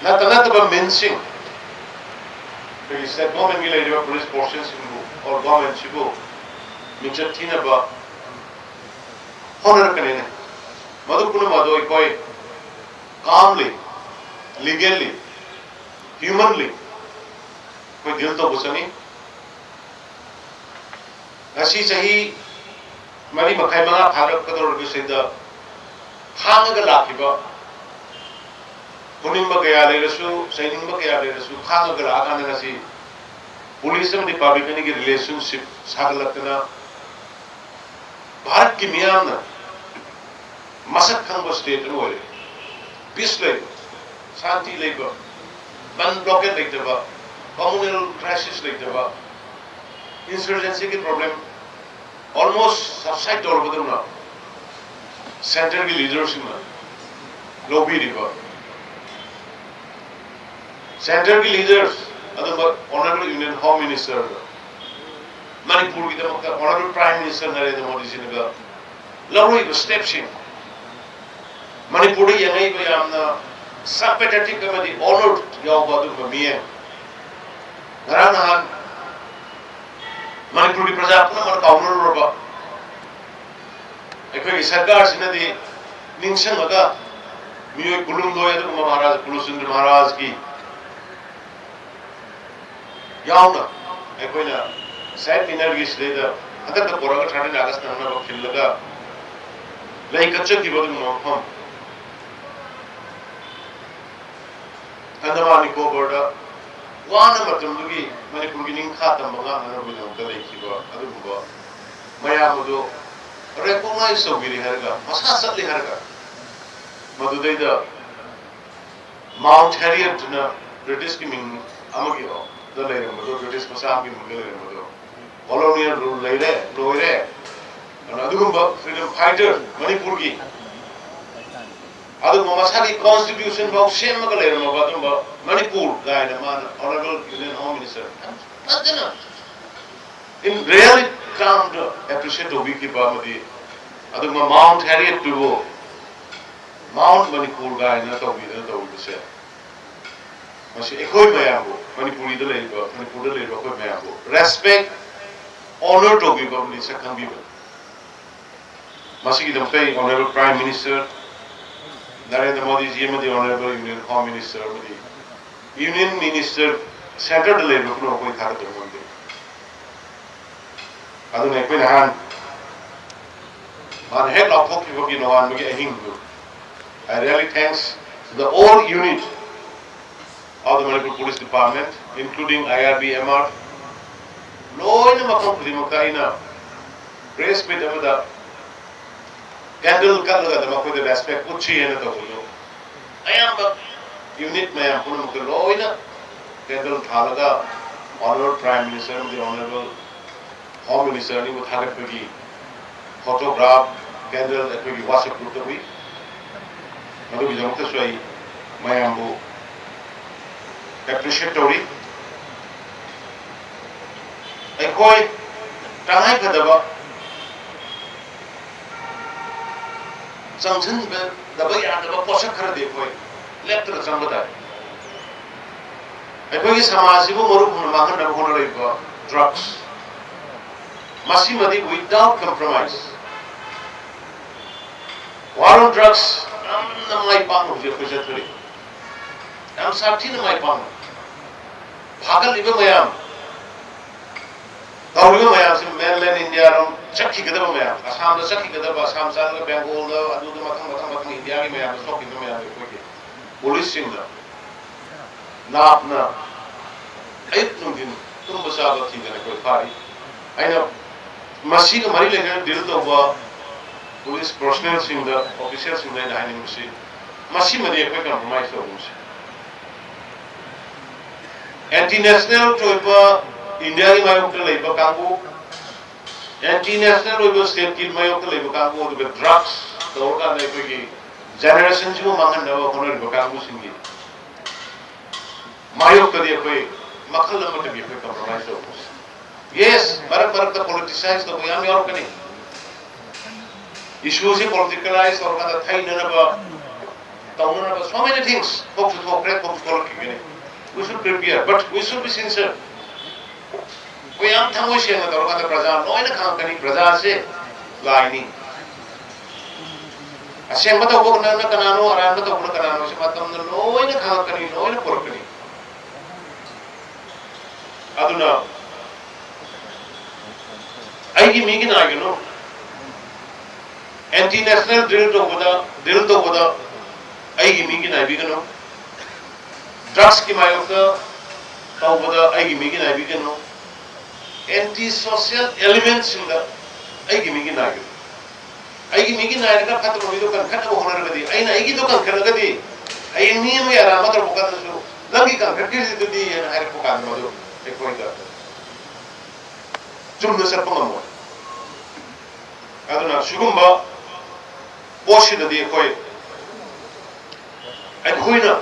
ꯅꯠꯇ ꯅꯠꯇꯕ ꯃꯤꯟꯁꯤꯡ, ꯑꯩꯈꯣꯏꯒꯤ ꯁ꯭ꯇꯦꯠ ꯒꯣꯔꯃꯦꯟꯒꯤ ꯂꯩꯔꯤꯕ ꯄꯨꯂꯤꯁ ꯐꯣꯔꯁꯦꯁꯁꯤꯡꯕꯨ ꯑꯣꯔ ꯒꯣꯔꯃꯦꯟꯁꯤꯕꯨ ꯃꯤꯡꯆꯠ ꯊꯤꯅꯕ ꯍꯣꯠꯅꯔꯛꯀꯅꯤꯅꯦ꯫ ꯃꯗꯨ ꯄꯨꯝꯅꯃꯛ ꯑꯗꯨ ꯑꯩꯈꯣꯏ ꯀꯥꯝꯂꯤ, ꯂꯤꯒꯦꯜꯂꯤ, ꯍ꯭ꯌꯨꯃꯟꯂꯤ ꯑꯩꯈꯣꯏ ꯗꯤꯜ ꯇꯧꯕ ꯆꯪꯉꯤ꯫ ꯉꯁꯤ ꯆꯍꯤ ꯃꯔꯤ ꯃꯈꯥꯏ ꯃꯉꯥ ꯐꯥꯔꯛꯀꯗꯧꯔꯤꯕꯁꯤꯗ ꯈꯥꯡꯉꯒ ꯂꯥꯛꯈꯤꯕ, ꯐꯨꯅꯤꯡꯕ ꯀꯌꯥ ꯂꯩꯔꯁꯨ, ꯆꯩꯅꯤꯡꯕ ꯀꯌꯥ ꯂꯩꯔꯁꯨ, ꯈꯥꯡꯉꯒ ꯂꯥꯛꯑꯀꯥꯟꯗ ꯉꯁꯤ ꯄꯨꯂꯤꯁ ꯑꯃꯗꯤ ꯄꯕ꯭ꯂꯤꯛ ꯑꯅꯤꯒꯤ ꯔꯤꯂꯦꯁꯟꯁꯤꯞ ꯁꯥꯒꯠꯂꯛꯇꯅ ꯚꯥꯔꯠꯀꯤ ꯃꯤꯌꯥꯝꯅ ꯃꯁꯛ ꯈꯪꯕ ꯁ꯭ꯇꯦꯠ ꯑꯃ ꯑꯣꯏꯔꯦ꯫ ꯄꯤꯁ ꯂꯩꯕ, ꯁꯥꯟꯇꯤ ꯂꯩꯕ, ꯕꯟ ꯕ꯭ꯂꯣꯀꯦꯠ ꯂꯩꯇꯕ, ꯀꯝꯃꯨꯅꯦꯜ ꯀ꯭ꯔꯥꯏꯁꯤꯁ ꯂꯩꯇꯕ, ꯏꯟꯁꯔꯖꯦꯟꯁꯤꯒꯤ ꯄ꯭ꯔꯣꯕ꯭ꯂꯦꯝ ꯑꯣꯜꯃꯣꯁ ꯁꯕꯁꯥꯏꯠ ꯇꯧꯔꯕꯗꯧꯅ ꯁꯦꯟꯇꯔꯒꯤ ꯂꯤꯗꯔꯁꯤꯡꯅ ꯂꯧꯕꯤꯔꯤꯕ, ꯁꯦꯟꯇꯔꯒꯤ ꯂꯤꯗꯔꯁ ꯑꯗꯨꯒ ꯑꯣꯅꯔꯦꯕꯜ ꯌꯨꯅꯤꯌꯟ ꯍꯣꯝ ꯃꯤꯅꯤꯁꯇꯔ, ꯃꯅꯤꯄꯨꯔꯒꯤꯗꯃꯛꯇ ꯑꯣꯅꯔꯦꯕꯜ ꯄ꯭ꯔꯥꯏꯝ ꯃꯤꯅꯤꯁꯇꯔ ꯅꯔꯦꯟꯗ꯭ꯔ ꯃꯣꯗꯤꯖꯤꯅꯒ ꯂꯧꯔꯤꯕ ꯁ꯭ꯇꯦꯞꯁꯤꯡ, ꯃꯅꯤꯄꯨꯔꯗ ꯌꯦꯡꯉꯛꯏꯕ ꯌꯥꯝꯅ ꯁꯝꯄꯦꯊꯦꯇꯤꯛ ꯑꯃꯗꯤ ꯑꯣꯅꯔ ꯌꯥꯎꯕ ꯑꯗꯨꯒꯨꯝꯕ ꯃꯤꯠꯌꯦꯡ, ꯉꯔꯥꯡ ꯅꯍꯥꯟ ꯃꯅꯤꯄꯨꯔꯒꯤ ꯄ꯭ꯔꯖꯥ ꯄꯨꯝꯅꯃꯛꯅ ꯀꯥꯎꯅꯔꯨꯔꯕ, ꯑꯩꯈꯣꯏꯒꯤ ꯁꯔꯀꯥꯔꯁꯤꯅꯗꯤ ꯅꯤꯡꯁꯤꯡꯉꯒ ꯃꯤꯑꯣꯏ ꯀꯨꯟꯍꯨꯝꯗꯣꯏ, ꯑꯗꯨꯒꯨꯝꯕ ꯃꯍꯥꯔꯥꯖ ꯀꯨꯂꯁꯨꯟꯗ꯭ꯔ ꯃꯍꯥꯔꯥꯖꯀꯤ ꯌꯥꯎꯅ ꯑꯩꯈꯣꯏꯅ ꯁꯥꯏꯠ ꯃꯤꯅꯔꯒꯤ ꯁꯤꯗꯩꯗ ꯍꯟꯗꯛꯇ ꯄꯣꯔꯛꯑꯒ ꯊꯥꯔꯇꯤꯟ ꯑꯥꯒꯁ ꯅꯪꯅꯕ ꯈꯤꯜꯂꯒ ꯂꯩ ꯀꯠꯆꯈꯤꯕ ꯑꯗꯨꯒꯨꯝꯕ ꯃꯐꯝ꯫ ꯑꯟꯗꯃꯥꯟ ꯅꯤꯀꯣꯕꯔꯗ ꯋꯥꯅ ꯃꯇꯝꯗꯨꯒꯤ ꯃꯅꯤꯄꯨꯔꯒꯤ ꯅꯤꯡꯈꯥ ꯇꯝꯕ ꯉꯥꯛꯅꯅꯕꯒꯤꯗꯃꯛꯇ ꯂꯩꯈꯤꯕ ꯑꯗꯨꯒꯨꯝꯕ ꯃꯌꯥꯝ ꯑꯗꯨ ꯔꯦꯀꯣꯛꯅꯥꯏꯖ ꯇꯧꯕꯤꯔꯦ ꯍꯥꯏꯔꯒ, ꯃꯁꯥ ꯆꯠꯂꯦ ꯍꯥꯏꯔꯒ, ꯃꯗꯨꯗꯩꯗ ꯃꯥꯎꯟꯠ ꯍꯦꯔꯤꯌꯠꯇꯨꯅ ꯕ꯭ꯔꯤꯇꯤꯁꯀꯤ ꯃꯤꯡ ꯑꯃꯒꯤ ꯗ ꯂꯩꯔꯝꯕꯗꯣ, ꯕ꯭ꯔꯤꯇꯤꯁ ꯃꯆꯥ ꯑꯃꯒꯤ ꯃꯤꯡꯗ ꯂꯩꯔꯝꯕꯗꯣ, ꯀꯣꯂꯣꯅꯤꯌꯦꯜ ꯔꯨꯜ ꯂꯩꯔꯦ, ꯂꯣꯏꯔꯦ꯫ ꯑꯗꯨꯅ ꯑꯗꯨꯒꯨꯝꯕ ꯐ꯭ꯔꯤꯗꯝ ꯐꯥꯏꯇꯔ ꯃꯅꯤꯄꯨꯔꯒꯤ, ꯑꯗꯨꯒꯨꯝꯕ ꯃꯁꯥꯒꯤ ꯀꯣꯟꯁꯇꯤꯇ꯭ꯌꯨꯁꯟ ꯐꯥꯎ ꯁꯦꯝꯃꯒ ꯂꯩꯔꯝꯃꯕ ꯑꯗꯨꯒꯨꯝꯕ ꯃꯅꯤꯄꯨꯔ ꯀꯥꯏꯅ ꯃꯥꯅ ꯑꯣꯅꯔꯦꯕꯜ ꯌꯨꯅꯤꯌꯟ ꯍꯣꯝ ꯃꯤꯅꯤꯁꯇꯔ ꯐꯖꯅ ꯏꯟ ꯔꯤꯌꯦꯂꯤ ꯇꯥꯔꯝꯗ ꯑꯦꯄ꯭ꯔꯤꯁꯤꯌꯦꯠ ꯇꯧꯕꯤꯈꯤꯕ ꯑꯃꯗꯤ ꯑꯗꯨꯒꯨꯝꯕ ꯃꯥꯎꯟꯠ ꯍꯦꯔꯤꯌꯠꯇꯨꯕꯨ ꯃꯥꯎꯟꯠ ꯃꯅꯤꯄꯨꯔ ꯀꯥꯏꯅ ꯇꯧꯕꯤꯗꯅ ꯇꯧꯔꯤꯕꯁꯦ, ꯃꯁꯤ ꯑꯩꯈꯣꯏ ꯃꯌꯥꯝꯕꯨ, ꯃꯅꯤꯄꯨꯔꯤꯗ ꯂꯩꯔꯤꯕ, ꯃꯅꯤꯄꯨꯔꯗ ꯂꯩꯔꯤꯕ ꯑꯩꯈꯣꯏ ꯃꯌꯥꯝꯕꯨ ꯔꯦꯁꯄꯦꯛ, ꯑꯣꯅꯔ ꯇꯧꯕꯤꯕ ꯑꯃꯗꯤ ꯁꯛ ꯈꯪꯕꯤꯕ꯫ ꯃꯁꯤꯒꯤꯗꯃꯛꯇ ꯑꯩ ꯑꯣꯅꯔꯦꯕꯜ ꯄ꯭ꯔꯥꯏꯝ ꯃꯤꯅꯤꯁꯇꯔ ꯅꯔꯦꯟꯗ꯭ꯔ ꯃꯣꯗꯤꯖꯤ ꯑꯃꯗꯤ ꯑꯣꯅꯔꯦꯕꯜ ꯌꯨꯅꯤꯌꯟ ꯍꯣꯝ ꯃꯤꯅꯤꯁꯇꯔ ꯑꯃꯗꯤ ꯌꯨꯅꯤꯌꯟ ꯃꯤꯅꯤꯁꯇꯔ ꯁꯦꯟꯇꯔꯗ ꯂꯩꯔꯤꯕ ꯄꯨꯝꯅꯃꯛꯄꯨ ꯑꯩ ꯊꯥꯒꯠꯇꯕ ꯉꯝꯗꯦ꯫ ꯑꯗꯨꯅ ꯑꯩꯈꯣꯏ ꯅꯍꯥꯟ ꯃꯥꯅ ꯍꯦꯛ ꯂꯥꯎꯊꯣꯛꯈꯤꯕꯒꯤ ꯅꯣꯡꯉꯥꯟꯕꯒꯤ ꯑꯍꯤꯡꯗꯨ, I really thanks to the all unit of the Manipur Police Department, including I R B, M R, ꯂꯣꯏꯅ ꯃꯐꯝ ꯈꯨꯗꯤꯡꯃꯛꯇ ꯑꯩꯅ ꯄ꯭ꯔꯦꯁ ꯃꯤꯠ ꯑꯃꯗ ꯀꯦꯟꯗꯜ ꯀꯠꯂꯒ ꯃꯈꯣꯏꯗ ꯔꯦꯁꯄꯦꯛ ꯎꯠꯁꯤ ꯍꯥꯏꯅ ꯇꯧꯕꯗꯨ ꯑꯌꯥꯝꯕ ꯌꯨꯅꯤꯠ ꯃꯌꯥꯝ ꯄꯨꯝꯅꯃꯛꯇ ꯂꯣꯏꯅ ꯀꯦꯟꯗꯜ ꯊꯥꯜꯂꯒ Honourable Prime Minister ꯑꯃꯗꯤ Honourable Home Minister ꯑꯅꯤꯕꯨ ꯊꯥꯒꯠꯄꯒꯤ ꯐꯣꯇꯣꯒ꯭ꯔꯥꯐ ꯀꯦꯟꯗꯜ ꯑꯩꯈꯣꯏꯒꯤ WhatsApp ꯒ꯭ꯔꯨꯞꯇ ꯎꯏ꯫ ꯃꯗꯨꯒꯤꯗꯃꯛꯇꯁꯨ ꯑꯩ ꯃꯌꯥꯝꯕꯨ ꯑꯦꯄ꯭ꯔꯤꯁꯤꯌꯦꯠ ꯇꯧꯔꯤ꯫ ꯑꯩꯈꯣꯏ ꯇꯉꯥꯏꯐꯗꯕ ꯆꯪꯁꯤꯟꯕꯗꯕ ꯌꯥꯗꯕ ꯄꯣꯠꯁꯛ ꯈꯔꯗꯤ ꯑꯩꯈꯣꯏ ꯂꯦꯞꯇꯅ ꯆꯪꯕ ꯇꯥꯏ꯫ ꯑꯩꯈꯣꯏꯒꯤ ꯁꯃꯥꯖꯁꯤꯕꯨ ꯃꯔꯨꯞ ꯍꯨꯅ ꯃꯥꯡꯍꯟꯅꯕ ꯍꯣꯠꯅꯔꯛꯏꯕ drugs, ꯃꯁꯤꯃꯗꯤ without compromise꯫ War on drugs ꯌꯥꯝꯅ ꯃꯥꯏ ꯄꯥꯛꯅ ꯍꯧꯖꯤꯛ ꯑꯩꯈꯣꯏ ꯆꯠꯊꯔꯤ꯫ ꯌꯥꯝ ꯁꯥꯊꯤꯅ ꯃꯥꯏ ꯄꯥꯛꯅ꯫ ꯐꯥꯒꯠꯂꯤꯕ ꯃꯌꯥꯝ, ꯇꯧꯔꯤꯕ ꯃꯌꯥꯝꯁꯤ mainland India ꯔꯣꯝ ꯆꯠꯈꯤꯒꯗꯕ ꯃꯌꯥꯝ, ꯑꯁꯥꯝꯗ ꯆꯠꯈꯤꯒꯗꯕ, ꯑꯁꯥꯝ ꯆꯠꯂꯒ ꯕꯦꯡꯒꯣꯜꯗ, ꯑꯗꯨꯗ ꯃꯊꯪ ꯃꯊꯪ ꯃꯊꯪ ꯏꯟꯗꯤꯌꯥꯒꯤ ꯃꯌꯥꯝꯗ ꯁꯣꯛꯈꯤꯕ ꯃꯌꯥꯝꯁꯦ ꯑꯩꯈꯣꯏꯒꯤ ꯄꯨꯂꯤꯁꯁꯤꯡꯅ ꯅꯥꯞꯅ ꯑꯌꯨꯛ ꯅꯨꯡꯊꯤꯟ ꯇꯨꯝꯕ ꯆꯥꯕ ꯊꯤꯗꯅ ꯑꯩꯈꯣꯏ ꯐꯥꯔꯤ꯫ ꯑꯩꯅ ꯃꯁꯤꯒ ꯃꯔꯤ ꯂꯩꯅꯅ ꯗꯤꯜ ꯇꯧꯕ ꯄꯨꯂꯤꯁ ꯄꯔꯁꯣꯅꯦꯜꯁꯤꯡꯗ, ꯑꯣꯐꯤꯁꯤꯌꯦꯜꯁꯤꯡꯗ ꯑꯩꯅ ꯍꯥꯏꯅꯤꯡꯕꯁꯤ, ꯃꯁꯤꯃꯗꯤ ꯑꯩꯈꯣꯏ ꯀꯝꯄ꯭ꯔꯣꯃꯥꯏꯁ ꯇꯧꯒꯨꯝꯁꯤ꯫ ꯑꯦꯟꯇꯤ ꯅꯦꯁꯅꯦꯜ ꯑꯣꯏꯕ ꯏꯟꯗꯤꯌꯥꯒꯤ ꯃꯥꯌꯣꯛꯇ ꯂꯩꯕ ꯀꯥꯡꯕꯨ, ꯑꯦꯟꯇꯤ ꯅꯦꯁꯅꯦꯜ ꯑꯣꯏꯕ ꯁ꯭ꯇꯦꯠꯀꯤ ꯃꯥꯌꯣꯛꯇ ꯂꯩꯕ ꯀꯥꯡꯕꯨ, ꯑꯗꯨꯒ ꯗ꯭ꯔꯒꯁ ꯇꯧꯔꯀꯥꯟꯗ ꯑꯩꯈꯣꯏꯒꯤ ꯖꯦꯅꯦꯔꯦꯁꯟꯁꯤꯕꯨ ꯃꯥꯡꯍꯟꯅꯕ ꯍꯣꯠꯅꯔꯤꯕ ꯀꯥꯡꯕꯨꯁꯤꯡꯒꯤ ꯃꯥꯌꯣꯛꯇꯗꯤ ꯑꯩꯈꯣꯏ ꯃꯈꯜ ꯑꯃꯠꯇꯒꯤ ꯑꯩꯈꯣꯏ ꯀꯝꯄ꯭ꯔꯣꯃꯥꯏꯁ ꯇꯧꯕ꯫ ꯌꯦꯁ, ꯃꯔꯛ ꯃꯔꯛꯇ ꯄꯣꯂꯤꯇꯤꯁꯥꯏꯁ ꯇꯧꯕ ꯌꯥꯝ ꯌꯥꯎꯔꯛꯀꯅꯤ꯫ ꯏꯁꯨꯁꯤ ꯄꯣꯂꯤꯇꯤꯀꯦꯂꯥꯏꯁ ꯇꯧꯔꯀꯥꯟꯗ ꯊꯩꯅꯅꯕ, ꯇꯧꯅꯅꯕ, so many things ꯊꯣꯛꯁꯨ ꯊꯣꯛꯈ꯭ꯔꯦ, ꯊꯣꯛꯁꯨ ꯊꯣꯛꯂꯛꯈꯤꯒꯅꯤ꯫ We should prepare, but we should be sincere. ꯑꯩꯈꯣꯏ ꯌꯥꯝ ꯊꯃꯣꯏ ꯁꯦꯡꯅ ꯇꯧꯔꯀꯥꯟꯗ ꯄ꯭ꯔꯖꯥ ꯂꯣꯏꯅ ꯈꯪꯉꯛꯀꯅꯤ, ꯄ꯭ꯔꯖꯥꯁꯦ ꯂꯥꯏꯅꯤ꯫ ꯑꯁꯦꯡꯕ ꯇꯧꯕꯅ ꯀꯅꯥꯅꯣ, ꯑꯔꯥꯟꯕ ꯇꯧꯕꯅ ꯀꯅꯥꯅꯣ ꯁꯤ ꯃꯇꯝꯅ ꯂꯣꯏꯅ ꯈꯪꯉꯛꯀꯅꯤ, ꯂꯣꯏꯅ ꯄꯨꯔꯛꯀꯅꯤ꯫ ꯑꯗꯨꯅ ꯑꯩꯒꯤ ꯃꯤꯒꯤ ꯅꯥꯏꯒꯅꯨ꯫ ꯑꯦꯟꯇꯤ ꯅꯦꯁꯅꯦꯜ ꯗ꯭ꯔꯤꯜ ꯇꯧꯕꯗ, ꯗ꯭ꯔꯤꯜ ꯇꯧꯕꯗ ꯑꯩꯒꯤ ꯃꯤꯒꯤ ꯅꯥꯏꯕꯤꯒꯅꯨ꯫ ꯗ꯭ꯔꯒꯁꯀꯤ ꯃꯥꯌꯣꯛꯇ ꯇꯧꯕꯗ ꯑꯩꯒꯤ ꯃꯤꯒꯤ ꯅꯥꯏꯕꯤꯒꯅꯨ꯫ ꯑꯦꯟꯇꯤ ꯁꯣꯁꯤꯌꯦꯜ ꯑꯦꯂꯤꯃꯦꯟꯁꯤꯡꯗ ꯑꯩꯒꯤ ꯃꯤꯒꯤ ꯅꯥꯏꯒꯅꯨ꯫ ꯑꯩꯒꯤ ꯃꯤꯒꯤ ꯅꯥꯏꯔꯒ ꯐꯠꯇꯕ ꯃꯤꯗꯣ ꯀꯟꯈꯠꯅꯕ ꯍꯣꯠꯅꯔꯒꯗꯤ, ꯑꯩꯅ ꯑꯩꯒꯤꯗꯣ ꯀꯟꯈꯠꯂꯒꯗꯤ, ꯍꯌꯦꯡ ꯃꯤ ꯑꯃꯒꯤ ꯑꯔꯥꯟꯕ ꯇꯧꯔꯛꯄ ꯀꯥꯟꯗꯁꯨ, "ꯅꯪꯒꯤ ꯀꯟꯈꯠꯈꯤꯕꯗꯨꯗꯤ" ꯍꯥꯏꯅ ꯍꯥꯏꯔꯛꯄ ꯀꯥꯟꯗ, ꯃꯗꯨ ꯑꯩꯈꯣꯏꯗ ꯆꯨꯝꯅ ꯆꯠꯄ ꯉꯝꯃꯣꯏ꯫ ꯑꯗꯨꯅ ꯁꯤꯒꯨꯝꯕ ꯄꯣꯠꯁꯤꯗꯗꯤ ꯑꯩꯈꯣꯏ, ꯑꯩꯈꯣꯏꯅ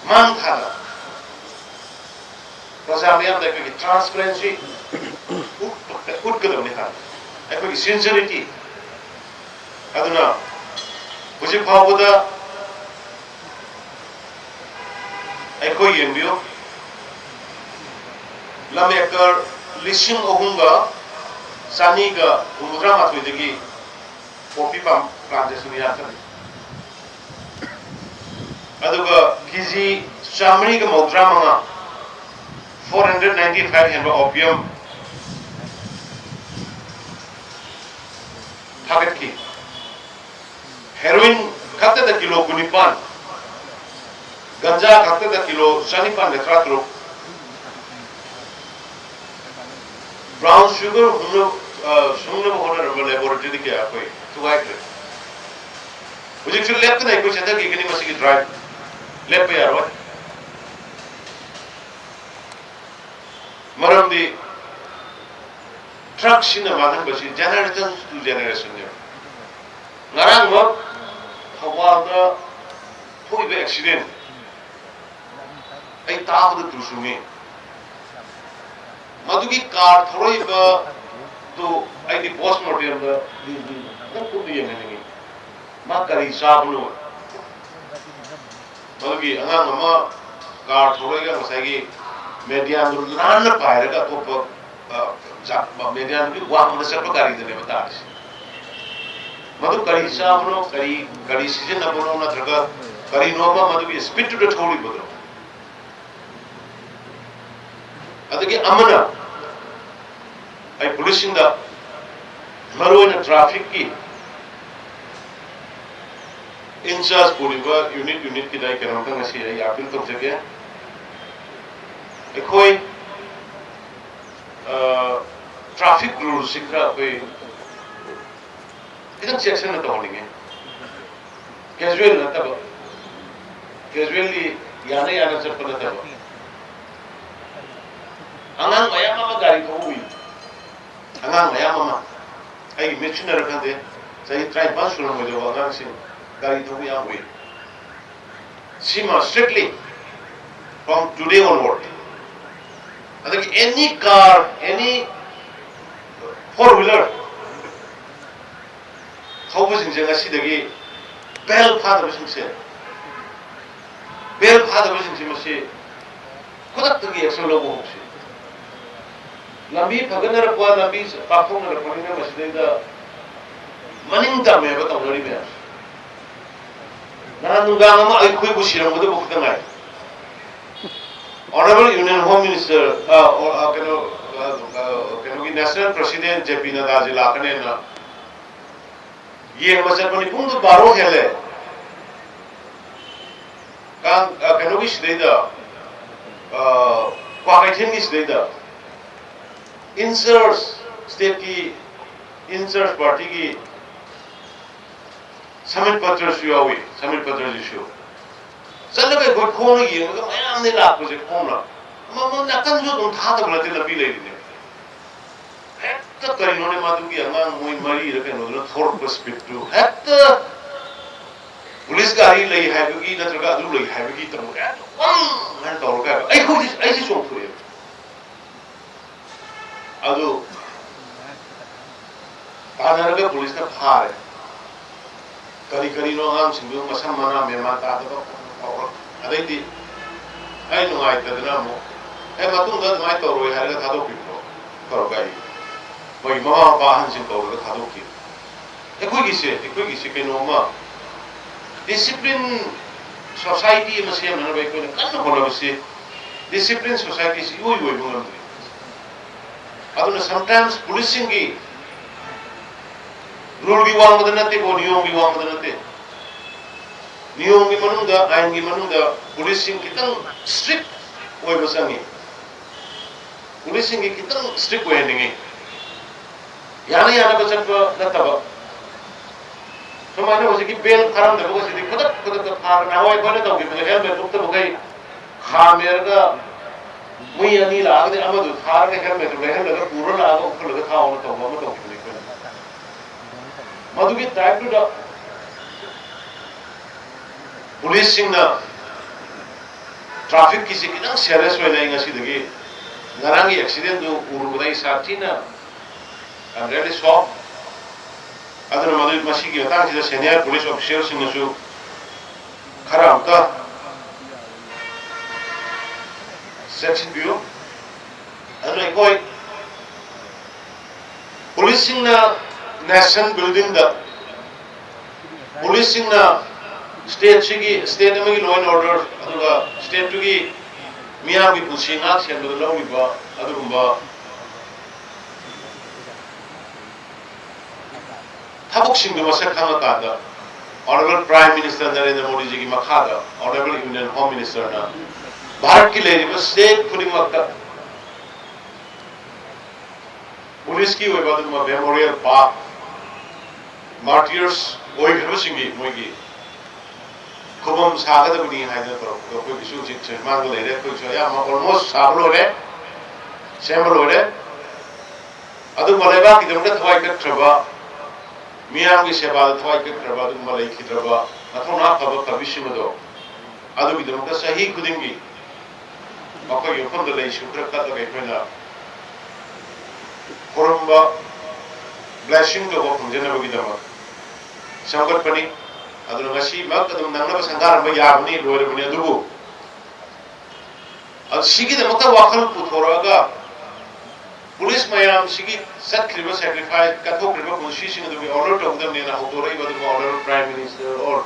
ꯃꯥꯡ ꯊꯥꯗ ꯄ꯭ꯔꯖꯥ ꯃꯤꯌꯥꯝꯗ ꯑꯩꯈꯣꯏꯒꯤ transparency ꯎꯠꯀꯗꯕꯅꯤ ꯍꯥꯏ, ꯑꯩꯈꯣꯏꯒꯤ sincerity꯫ ꯑꯗꯨꯅ ꯍꯧꯖꯤꯛ ꯐꯥꯎꯕꯗ ꯑꯩꯈꯣꯏ ꯌꯦꯡꯕꯤꯌꯨ, ꯂꯝ ꯑꯦꯀꯔ ꯂꯤꯁꯤꯡ ꯑꯍꯨꯝꯒ ꯆꯅꯤꯒ ꯍꯨꯝꯐꯨꯇꯔꯥ ꯃꯥꯊꯣꯏꯗꯒꯤ ꯄꯣꯄꯤ ꯄꯥꯝ plantation ꯌꯥꯟꯊꯠꯂꯤ꯫ ꯑꯗꯨꯒ ꯀꯦꯖꯤ ꯆꯥꯃꯔꯤꯒ ꯃꯧꯗ꯭ꯔꯥ ꯃꯉꯥ, four hundred ninety five ꯍꯦꯟꯕ opium ꯊꯥꯒꯠꯈꯤ꯫ Heroin ꯈꯛꯇꯗ ꯀꯤꯂꯣ ꯀꯨꯟꯅꯤꯄꯥꯟ, ꯒꯟꯖꯥ ꯈꯛꯇꯗ ꯀꯤꯂꯣ ꯆꯅꯤꯄꯥꯟꯒ ꯇꯔꯥꯇꯔꯨꯛ, brown sugar ꯍꯨꯝꯅ-, ꯑ, ꯁꯨꯡꯅꯕ ꯍꯣꯠꯅꯔꯝꯕ laboratoryꯗꯤ ꯀꯌꯥ ꯑꯩꯈꯣꯏ ꯊꯨꯒꯥꯏꯈ꯭ꯔꯦ꯫ ꯍꯧꯖꯤꯛꯁꯨ ꯂꯦꯞꯇꯅ ꯑꯩꯈꯣꯏ ꯆꯠꯊꯈꯤꯒꯅꯤ ꯃꯁꯤꯒꯤ drive꯫ ꯂꯦꯞꯄ ꯌꯥꯔꯣꯏ꯫ ꯃꯔꯝꯗꯤ drugꯁꯤꯅ ꯃꯥꯡꯍꯟꯕꯁꯤ generation to generationꯅꯦꯕ꯫ ꯉꯔꯥꯡꯃꯛ ꯊꯧꯕꯥꯜꯗ ꯊꯣꯛꯏꯕ accident, ꯑꯩ ꯇꯥꯕꯗ ꯇꯨ ꯆꯨꯡꯉꯤ꯫ ꯃꯗꯨꯒꯤ car ꯊꯧꯔꯛꯏꯕꯗꯨ ꯑꯩꯗꯤ post mortemꯗ ꯅꯪ ꯈꯨꯠꯅ ꯌꯦꯡꯍꯟꯅꯤꯡꯉꯤ꯫ ꯃꯥ ꯀꯔꯤ ꯆꯥꯕꯅꯣ? ꯃꯗꯨꯒꯤ ꯑꯉꯥꯡ ꯑꯃ car ꯊꯧꯔꯒ ꯉꯁꯥꯏꯒꯤ medianꯗꯨ ꯂꯥꯟꯅ ꯄꯥꯏꯔꯒ ꯑꯇꯣꯞꯄ, ꯑ, ꯖꯥꯠ, medianꯗꯨꯒꯤ ꯋꯥꯡꯃꯗ ꯆꯠꯄ ꯒꯥꯔꯤꯗꯅꯦꯕ ꯇꯥꯔꯤꯁꯦ꯫ ꯃꯗꯨ ꯀꯔꯤ ꯆꯥꯕꯅꯣ, ꯀꯔꯤ, ꯀꯔꯤ ꯁꯤꯖꯤꯟꯅꯕꯅꯣ, ꯅꯠꯇ꯭ꯔꯒ ꯀꯔꯤꯅꯣ ꯑꯃ ꯃꯗꯨꯒꯤ speedꯇꯨꯗ ꯊꯧꯔꯤꯕꯗꯣ? ꯑꯗꯒꯤ ꯑꯃꯅ, ꯑꯩ policeꯁꯤꯡꯗ, ꯃꯔꯨꯑꯣꯏꯅ trafficꯀꯤ in charge ꯄꯨꯔꯤꯕ unit unitꯀꯤꯗ ꯑꯩ ꯀꯩꯅꯣꯝꯇ ꯉꯁꯤ ꯑꯩ appeal ꯇꯧꯖꯒꯦ꯫ ꯑꯩꯈꯣꯏ, ꯑ, traffic ruleꯁꯤ ꯈꯔ ꯑꯩꯈꯣꯏ ꯈꯤꯇꯪ ꯆꯦꯛꯁꯤꯟꯅ ꯇꯧꯍꯟꯅꯤꯡꯉꯤ꯫ Casual ꯅꯠꯇꯕ, casually ꯌꯥꯅ ꯌꯥꯅ ꯆꯠꯄ ꯅꯠꯇꯕ, ꯑꯉꯥꯡ ꯃꯌꯥꯝ ꯑꯃ ꯒꯥꯔꯤ ꯊꯧꯕ ꯎꯏ꯫ ꯑꯉꯥꯡ ꯃꯌꯥꯝ ꯑꯃ, ꯑꯩꯒꯤ ꯃꯤꯠꯁꯤꯅꯔ ꯈꯪꯗꯦ, ꯆꯍꯤ ꯇꯔꯥꯅꯤꯄꯥꯟ ꯁꯨꯔꯝꯃꯣꯏꯗꯧꯕ ꯑꯉꯥꯡꯁꯤꯡ ꯒꯥꯔꯤ ꯊꯧꯕ ꯌꯥꯝ ꯎꯏ꯫ ꯁꯤꯃ strictly from today onward, ꯑꯗꯒꯤ any car, any four wheeler ꯊꯧꯕꯁꯤꯡꯁꯦ ꯉꯁꯤꯗꯒꯤ ꯕꯦꯜ ꯐꯥꯗꯕꯁꯤꯡꯁꯦ, ꯕꯦꯜ ꯐꯥꯗꯕꯁꯤꯡꯁꯦ ꯃꯁꯤ ꯈꯨꯗꯛꯇꯒꯤ action ꯂꯧꯕ ꯍꯧꯁꯤ꯫ ꯂꯝꯕꯤ ꯐꯒꯠꯅꯔꯛꯄ, ꯂꯝꯕꯤ ꯄꯥꯛꯊꯣꯛꯅꯔꯛꯄꯅꯤꯅ ꯃꯁꯤꯗꯩꯗ ꯃꯅꯤꯡ ꯇꯝꯃꯦꯕ ꯇꯧꯅꯔꯤ ꯃꯌꯥꯝꯁꯦ꯫ ꯅꯍꯥꯟ ꯅꯨꯡꯗꯥꯡ ꯑꯃ ꯑꯩꯈꯣꯏꯕꯨ ꯁꯤꯔꯝꯒꯗꯕ ꯈꯛꯇ ꯉꯥꯏ꯫ Honourable Union Home Minister, ꯑ, ꯑ, ꯀꯩꯅꯣ, ꯑ, ꯑ, ꯀꯩꯅꯣꯒꯤ National President J P Nadda ji ꯂꯥꯛꯀꯅꯦꯅ ꯌꯦꯡꯕ ꯆꯠꯄꯅꯤ꯫ ꯄꯨꯡꯗꯨ ꯕꯥꯔꯣ ꯍꯦꯜꯂꯦ꯫ ꯀꯥꯡ-, ꯑ, ꯀꯩꯅꯣꯒꯤ ꯁꯤꯗꯩꯗ, ꯑ, ꯀ꯭ꯋꯥꯀꯩꯊꯦꯜꯒꯤ ꯁꯤꯗꯩꯗ in charge, state ꯀꯤ in charge party ꯒꯤ ꯁꯃꯤꯠ ꯄꯇ꯭ꯔꯁꯨ ꯌꯥꯎꯏ, ꯁꯃꯤꯠ ꯄꯇ꯭ꯔꯁꯤꯁꯨ꯫ ꯆꯠꯂꯒ ꯑꯩꯈꯣꯏ ꯈꯣꯡꯅ ꯌꯦꯡꯉꯒ ꯃꯌꯥꯝꯅꯤ ꯂꯥꯛꯄꯁꯦ ꯈꯣꯡꯅ꯫ ꯑꯃ, ꯑꯃ ꯅꯥꯀꯟꯁꯨ ꯑꯗꯨꯝ ꯊꯥꯗꯕ ꯅꯠꯇꯦ, ꯂꯝꯕꯤ ꯂꯩꯔꯤꯅꯦ꯫ ꯍꯦꯛꯇ ꯀꯔꯤꯅꯣꯅꯦ, ꯃꯗꯨꯒꯤ ꯑꯉꯥꯡ ꯃꯣꯏ ꯃꯔꯤꯔ ꯀꯩꯅꯣꯗꯨꯅ ꯊꯧꯔꯛꯄ speed ꯇꯨ ꯍꯦꯛꯇ ꯄꯨꯂꯤꯁ ꯒꯥꯔꯤ ꯂꯩ ꯍꯥꯏꯕꯒꯤ ꯅꯠꯇ꯭ꯔꯒ ꯑꯗꯨ ꯂꯩ ꯍꯥꯏꯕꯒꯤ ꯇꯧꯔꯒ ꯍꯦꯛꯇ ꯄꯪ ꯍꯥꯏꯅ ꯇꯧꯔꯒ ꯑꯩꯈꯣꯏꯗꯤ, ꯑꯩꯗꯤ ꯆꯣꯡꯊꯣꯛꯑꯦꯕ꯫ ꯑꯗꯨ ꯇꯥꯟꯅꯔꯒ ꯄꯨꯂꯤꯁꯅ ꯐꯥꯔꯦ꯫ ꯀꯔꯤ ꯀꯔꯤꯅꯣ ꯑꯉꯥꯡꯁꯤꯡꯗꯨ ꯃꯁꯝ ꯃꯅꯥ ꯃꯦꯟꯃꯥꯟ ꯇꯥꯗꯕ ꯐꯥꯎꯔꯛ-, ꯑꯗꯩꯗꯤ ꯑꯩ ꯅꯨꯡꯉꯥꯏꯇꯗꯅ ꯑꯃꯨꯛ, "ꯑꯦ, ꯃꯇꯨꯡꯗ ꯑꯗꯨꯃꯥꯏꯅ ꯇꯧꯔꯣꯏ" ꯍꯥꯏꯔꯒ ꯊꯥꯗꯣꯛꯄꯤꯈ꯭ꯔꯣ꯫ ꯇꯧꯔꯒ ꯑꯩ ꯃꯣꯏꯒꯤ ꯃꯃꯥ ꯃꯄꯥ ꯑꯍꯟꯁꯤꯡ ꯀꯧꯔꯒ ꯊꯥꯗꯣꯛꯈꯤ꯫ ꯑꯩꯈꯣꯏꯒꯤꯁꯦ, ꯑꯩꯈꯣꯏꯒꯤꯁꯦ ꯀꯩꯅꯣꯝꯃ discipline society ꯑꯃ ꯁꯦꯝꯅꯅꯕ ꯑꯩꯈꯣꯏꯅ ꯀꯟꯅ ꯍꯣꯠꯅꯕꯁꯤ, discipline society ꯁꯤ ꯏꯑꯣꯏ ꯑꯣꯏꯕ ꯉꯝꯗ꯭ꯔꯤ꯫ ꯑꯗꯨꯅ sometimes ꯄꯨꯂꯤꯁꯁꯤꯡꯒꯤ ꯔꯨꯜꯒꯤ ꯋꯥꯡꯃꯗ ꯅꯠꯇꯦꯀꯣ, ꯅꯤꯌꯣꯝꯒꯤ ꯋꯥꯡꯃꯗ ꯅꯠꯇꯦ꯫ ꯅꯤꯌꯣꯝꯒꯤ ꯃꯅꯨꯡꯗ, ꯑꯥꯏꯟꯒꯤ ꯃꯅꯨꯡꯗ ꯄꯨꯂꯤꯁꯁꯤꯡ ꯈꯤꯇꯪ strict ꯑꯣꯏꯕ ꯆꯪꯉꯤ꯫ ꯄꯨꯂꯤꯁꯁꯤꯡꯒꯤ ꯈꯤꯇꯪ strict ꯑꯣꯏꯍꯟꯅꯤꯡꯉꯤ꯫ ꯌꯥꯅ ꯌꯥꯅꯕ ꯆꯠꯄ ꯅꯠꯇꯕ, ꯁꯨꯃꯥꯏꯅ ꯍꯧꯖꯤꯛꯀꯤ ꯕꯦꯜ ꯐꯥꯔꯝꯗꯕꯒꯁꯤꯗꯤ ꯈꯨꯗꯛ ꯈꯨꯗꯛꯇ ꯐꯥꯔꯒ, ꯅꯍꯥꯟꯋꯥꯏ ꯑꯩꯈꯣꯏꯅ ꯇꯧꯈꯤꯕꯗ ꯍꯦꯜꯃꯦꯠ ꯎꯞꯇꯕꯈꯩ ꯈꯥꯝꯃꯦꯔꯒ ꯃꯤ ꯑꯅꯤ ꯂꯥꯛꯑꯒꯗꯤ ꯑꯃꯗꯨ ꯐꯥꯔꯒ ꯍꯦꯜꯃꯦꯠꯇꯨ ꯂꯩꯍꯜꯂꯒ ꯄꯨꯔ ꯂꯥꯛꯑꯒ ꯎꯞꯍꯜꯂꯒ ꯊꯥꯎꯅ ꯇꯧꯕ ꯑꯃ ꯇꯧꯈꯤꯕꯅꯤ ꯑꯩꯈꯣꯏꯅ꯫ ꯃꯗꯨꯒꯤ ꯇꯥꯏꯞꯇꯨꯗ ꯄꯨꯂꯤꯁꯁꯤꯡꯅ ꯇ꯭ꯔꯥꯐꯤꯛꯀꯤꯁꯤ ꯈꯤꯇꯪ ꯁꯦꯔꯤꯌꯁ ꯑꯣꯏꯅ ꯑꯩ ꯉꯁꯤꯗꯒꯤ, ꯉꯔꯥꯡꯒꯤ ꯑꯦꯛꯁꯤꯗꯦꯟꯗꯨ ꯎꯔꯨꯕꯗ ꯑꯩ ꯏꯁꯥ ꯊꯤꯅ, I'm really shocked. ꯑꯗꯨꯅ ꯃꯗꯨ, ꯃꯁꯤꯒꯤ ꯃꯇꯥꯡꯁꯤꯗ ꯁꯦꯅꯤꯌꯔ ꯄꯨꯂꯤꯁ ꯑꯣꯐꯤꯁꯤꯌꯦꯜꯁꯤꯡꯅꯁꯨ ꯈꯔ ꯑꯃꯨꯛꯇ ꯆꯦꯛꯁꯤꯟꯕꯤꯌꯨ꯫ ꯑꯗꯨꯅ ꯑꯩꯈꯣꯏ ꯄꯨꯂꯤꯁꯁꯤꯡꯅ ꯅꯦꯁꯟ ꯕꯤꯜꯗꯤꯡꯗ, ꯄꯨꯂꯤꯁꯁꯤꯡꯅ ꯁ꯭ꯇꯦꯠꯁꯤꯒꯤ, ꯁ꯭ꯇꯦꯠ ꯑꯃꯒꯤ ꯂꯣ ꯑꯦꯟ ꯑꯣꯔꯗꯔ, ꯑꯗꯨꯒ ꯁ꯭ꯇꯦꯠꯇꯨꯒꯤ ꯃꯤꯌꯥꯝꯒꯤ ꯄꯨꯟꯁꯤ ꯉꯥꯛ ꯁꯦꯟꯕꯗ ꯂꯧꯔꯤꯕ ꯑꯗꯨꯒꯨꯝꯕ ꯊꯕꯛꯁꯤꯡꯗꯨ ꯃꯁꯛ ꯈꯪꯉꯀꯥꯟꯗ, ꯑꯣꯅꯔꯦꯕꯜ ꯄ꯭ꯔꯥꯏꯝ ꯃꯤꯅꯤꯁꯇꯔ ꯅꯔꯦꯟꯗ꯭ꯔ ꯃꯣꯗꯤꯖꯤꯒꯤ ꯃꯈꯥꯗ ꯑꯣꯅꯔꯦꯕꯜ ꯌꯨꯅꯤꯌꯟ ꯍꯣꯝ ꯃꯤꯅꯤꯁꯇꯔꯅ ꯚꯥꯔꯠꯀꯤ ꯂꯩꯔꯤꯕ ꯁ꯭ꯇꯦꯠ ꯈꯨꯗꯤꯡꯃꯛꯇ ꯄꯨꯂꯤꯁꯀꯤ ꯑꯣꯏꯕ ꯑꯗꯨꯒꯨꯝꯕ ꯃꯦꯃꯣꯔꯤꯌꯦꯜ ꯄꯥꯔꯛ, ꯃꯥꯔꯇꯤꯌꯔꯁ ꯑꯣꯏꯈ꯭ꯔꯕꯁꯤꯡꯒꯤ ꯃꯣꯏꯒꯤ ꯈꯨꯕꯝ ꯁꯥꯒꯗꯕꯅꯤ ꯍꯥꯏꯗꯅ ꯇꯧꯔꯛꯄꯗꯣ, ꯑꯩꯈꯣꯏꯒꯤꯁꯨ ꯍꯧꯖꯤꯛ ꯁꯤꯔꯃꯥꯡꯗ ꯂꯩꯔꯦ, ꯑꯩꯈꯣꯏꯁꯨ ꯑꯌꯥꯝꯕ ꯑꯣꯜꯃꯣꯁ ꯁꯥꯕ ꯂꯣꯏꯔꯦ, ꯁꯦꯝꯕ ꯂꯣꯏꯔꯦ꯫ ꯑꯗꯨꯒꯨꯝꯕ ꯂꯩꯕꯥꯛꯀꯤꯗꯃꯛꯇ ꯊꯋꯥꯏ ꯀꯠꯈ꯭ꯔꯕ, ꯃꯤꯌꯥꯝꯒꯤ ꯁꯦꯕꯥꯗ ꯊꯋꯥꯏ ꯀꯠꯈ꯭ꯔꯕ, ꯑꯗꯨꯒꯨꯝꯕ ꯂꯩꯈꯤꯗ꯭ꯔꯕ ꯃꯊꯧꯅꯥ ꯐꯕ ꯐꯕꯤꯁꯤꯡ ꯑꯗꯣ, ꯑꯗꯨꯒꯤꯗꯃꯛꯇ ꯆꯍꯤ ꯈꯨꯗꯤꯡꯒꯤ ꯃꯈꯣꯏꯒꯤ ꯃꯐꯝꯗ ꯂꯩꯁꯨ ꯈꯔ ꯀꯠꯂꯒ ꯑꯩꯈꯣꯏꯅ ꯈꯨꯔꯨꯝꯕ, ꯕ꯭ꯂꯦꯁꯤꯡ ꯇꯧꯕ ꯐꯪꯖꯅꯕꯒꯤꯗꯃꯛ ꯁꯦꯝꯒꯠꯄꯅꯤ꯫ ꯑꯗꯨꯅ ꯉꯁꯤꯃꯛ ꯑꯗꯨꯝ ꯅꯪꯅꯕ ꯁꯪꯒꯥꯔꯝꯕ ꯌꯥꯕꯅꯤ, ꯂꯣꯏꯔꯕꯅꯤ꯫ ꯑꯗꯨꯕꯨ ꯑꯗꯨ ꯁꯤꯒꯤꯗꯃꯛꯇ ꯋꯥꯈꯜ ꯄꯨꯊꯣꯔꯛꯑꯒ ꯄꯨꯂꯤꯁ ꯃꯌꯥꯝꯁꯤꯒꯤ ꯆꯠꯈ꯭ꯔꯤꯕ, ꯁꯦꯀ꯭ꯔꯤꯐꯥꯏꯁ, ꯀꯠꯊꯣꯛꯈ꯭ꯔꯤꯕ ꯄꯨꯟꯁꯤꯁꯤꯡ ꯑꯗꯨꯒꯤ ꯑꯣꯅꯔ ꯇꯧꯒꯗꯕꯅꯦꯅ ꯍꯧꯗꯣꯔꯛꯏꯕ ꯑꯗꯨꯒꯨꯝꯕ honourable prime minister or